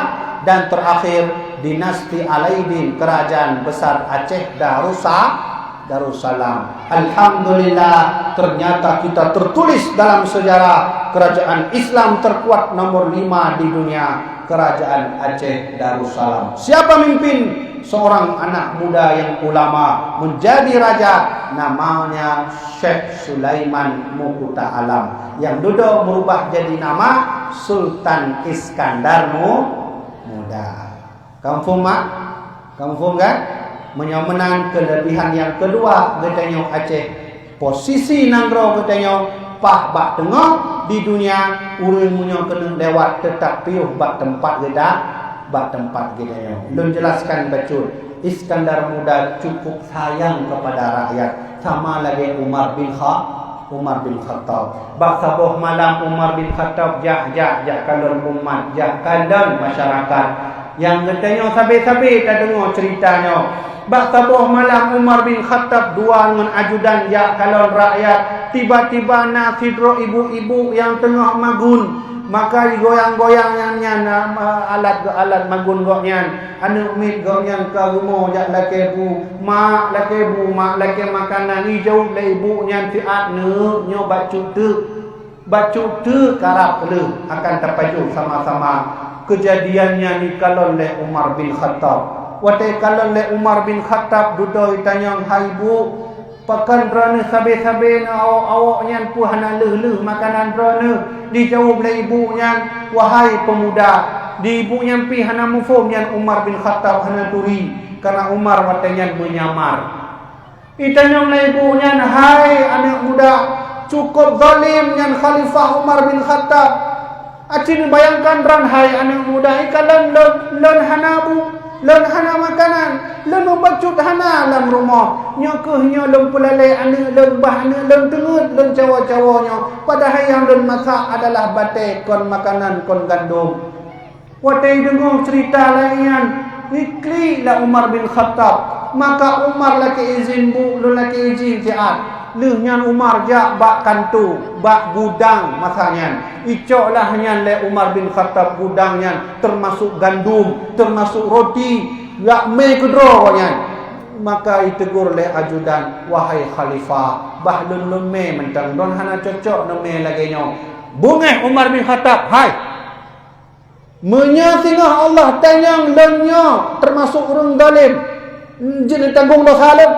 Dan terakhir, dinasti Alaidin, Kerajaan Besar Aceh Darussa-, Darussalam. Alhamdulillah, ternyata kita tertulis dalam sejarah kerajaan Islam terkuat nomor lima di dunia, Kerajaan Aceh Darussalam. Siapa mimpin? Seorang anak muda yang ulama, menjadi raja, namanya Syekh Sulaiman Mukuta Alam, yang dudoe merubah jadi nama Sultan Iskandar Mu-, Muda. Ka muphom, mak? Ka muphom, kan? Meunyoe meunan, keulebihan nyang keudua geutanyoe Aceh, posisi nanggroe geutanyoe paih bak teungoh di dunia, ureuëng meunyoe keuneuk lewat teutab piôh bak teumpat geuta-, bak teumpat geutanyoe. Lôn jelaskan bacut, Iskandar Muda cukup sayang kepada rakyat, sama lagée Umar bin Kha-, Umar bin Khattab. Bak saboh malam Umar bin Khattab jak, jak, jak kalon umat, jak kalon masyarakat. Nyang geutanyoe sabe-sabe tadeungoe ceurita nyoe. Bak saboh malam Umar bin Khattab dua ngon ajudan jak kalon rakyat. Tiba-tiba na sidroe ibu-ibu nyang teungoh magun. Maka jigoyang-goyang nyan, nyan, ah, alat, alat magun gobnyan. Aneuëk miet gobnyan ka rumoh jak lakée bu, "Mak, lakée bu, mak, lakée makanan." Jijaweueb lé ibu nyan siat, "Neuk, nyoe bacut teuk. Bacut teuk, karab lheueh akan tapajoh sama-sama." Keujadian nyan jikalon lé Umar bin Khattab. Watée kalon lé Umar bin Khattab, dudoe jitanyong, "Hai bu, pakon droeneueh sabe-sabe ngon awak-awak nyan peue hana lheueh-lheueh makanan droeneueh?" Jijaweueb lé ibu nyan, "Wahai peumuda," di ibu nyan pih hana muphom nyan Umar bin Khattab hana turi, karna Umar watée nyan meunyamar. Jitanyong lé ibu nyan, "Hai aneuëk muda, cukup zalim nyan Khalifah Umar bin Khattab. Aci neubayangkan droen, hai aneuëk muda, jikalon lôn, lôn hana bu, lôn hana makanan, lôn mubacut hana lam rumoh. Nyoe kheueh nyoe lôn peulalée aneuëk lôn, bah aneuëk lôn teungeut lôn cawoe-cawoe nyoe, padahai nyang lôn masak adalah batée kon makanan kon gandom." Watée jideungoe ceurita lagée nyan, jiklik lé Umar bin Khattab. Maka Umar lakée izin, "Bu, lôn lakée izin siat." Lheueh nyan Umar jak bak kantô, bak gudang masa nyan. Icok lah nyan lé Umar bin Khattab gudang nyan, teumasok gandum, teumasok roti, jak mé keudroe awaknyan. Maka itegur lé ajudan, "Wahai khalifah, bah lôn, lôn mé mantong, droen hana cocok lôn mé lagée nyoe." Beungéh Umar bin Khattab, "Hai! Meunyoe singoh Allah tanyong lôn nyoe teumasok ureuëng zalém, jeuet neutanggong desya lôn?"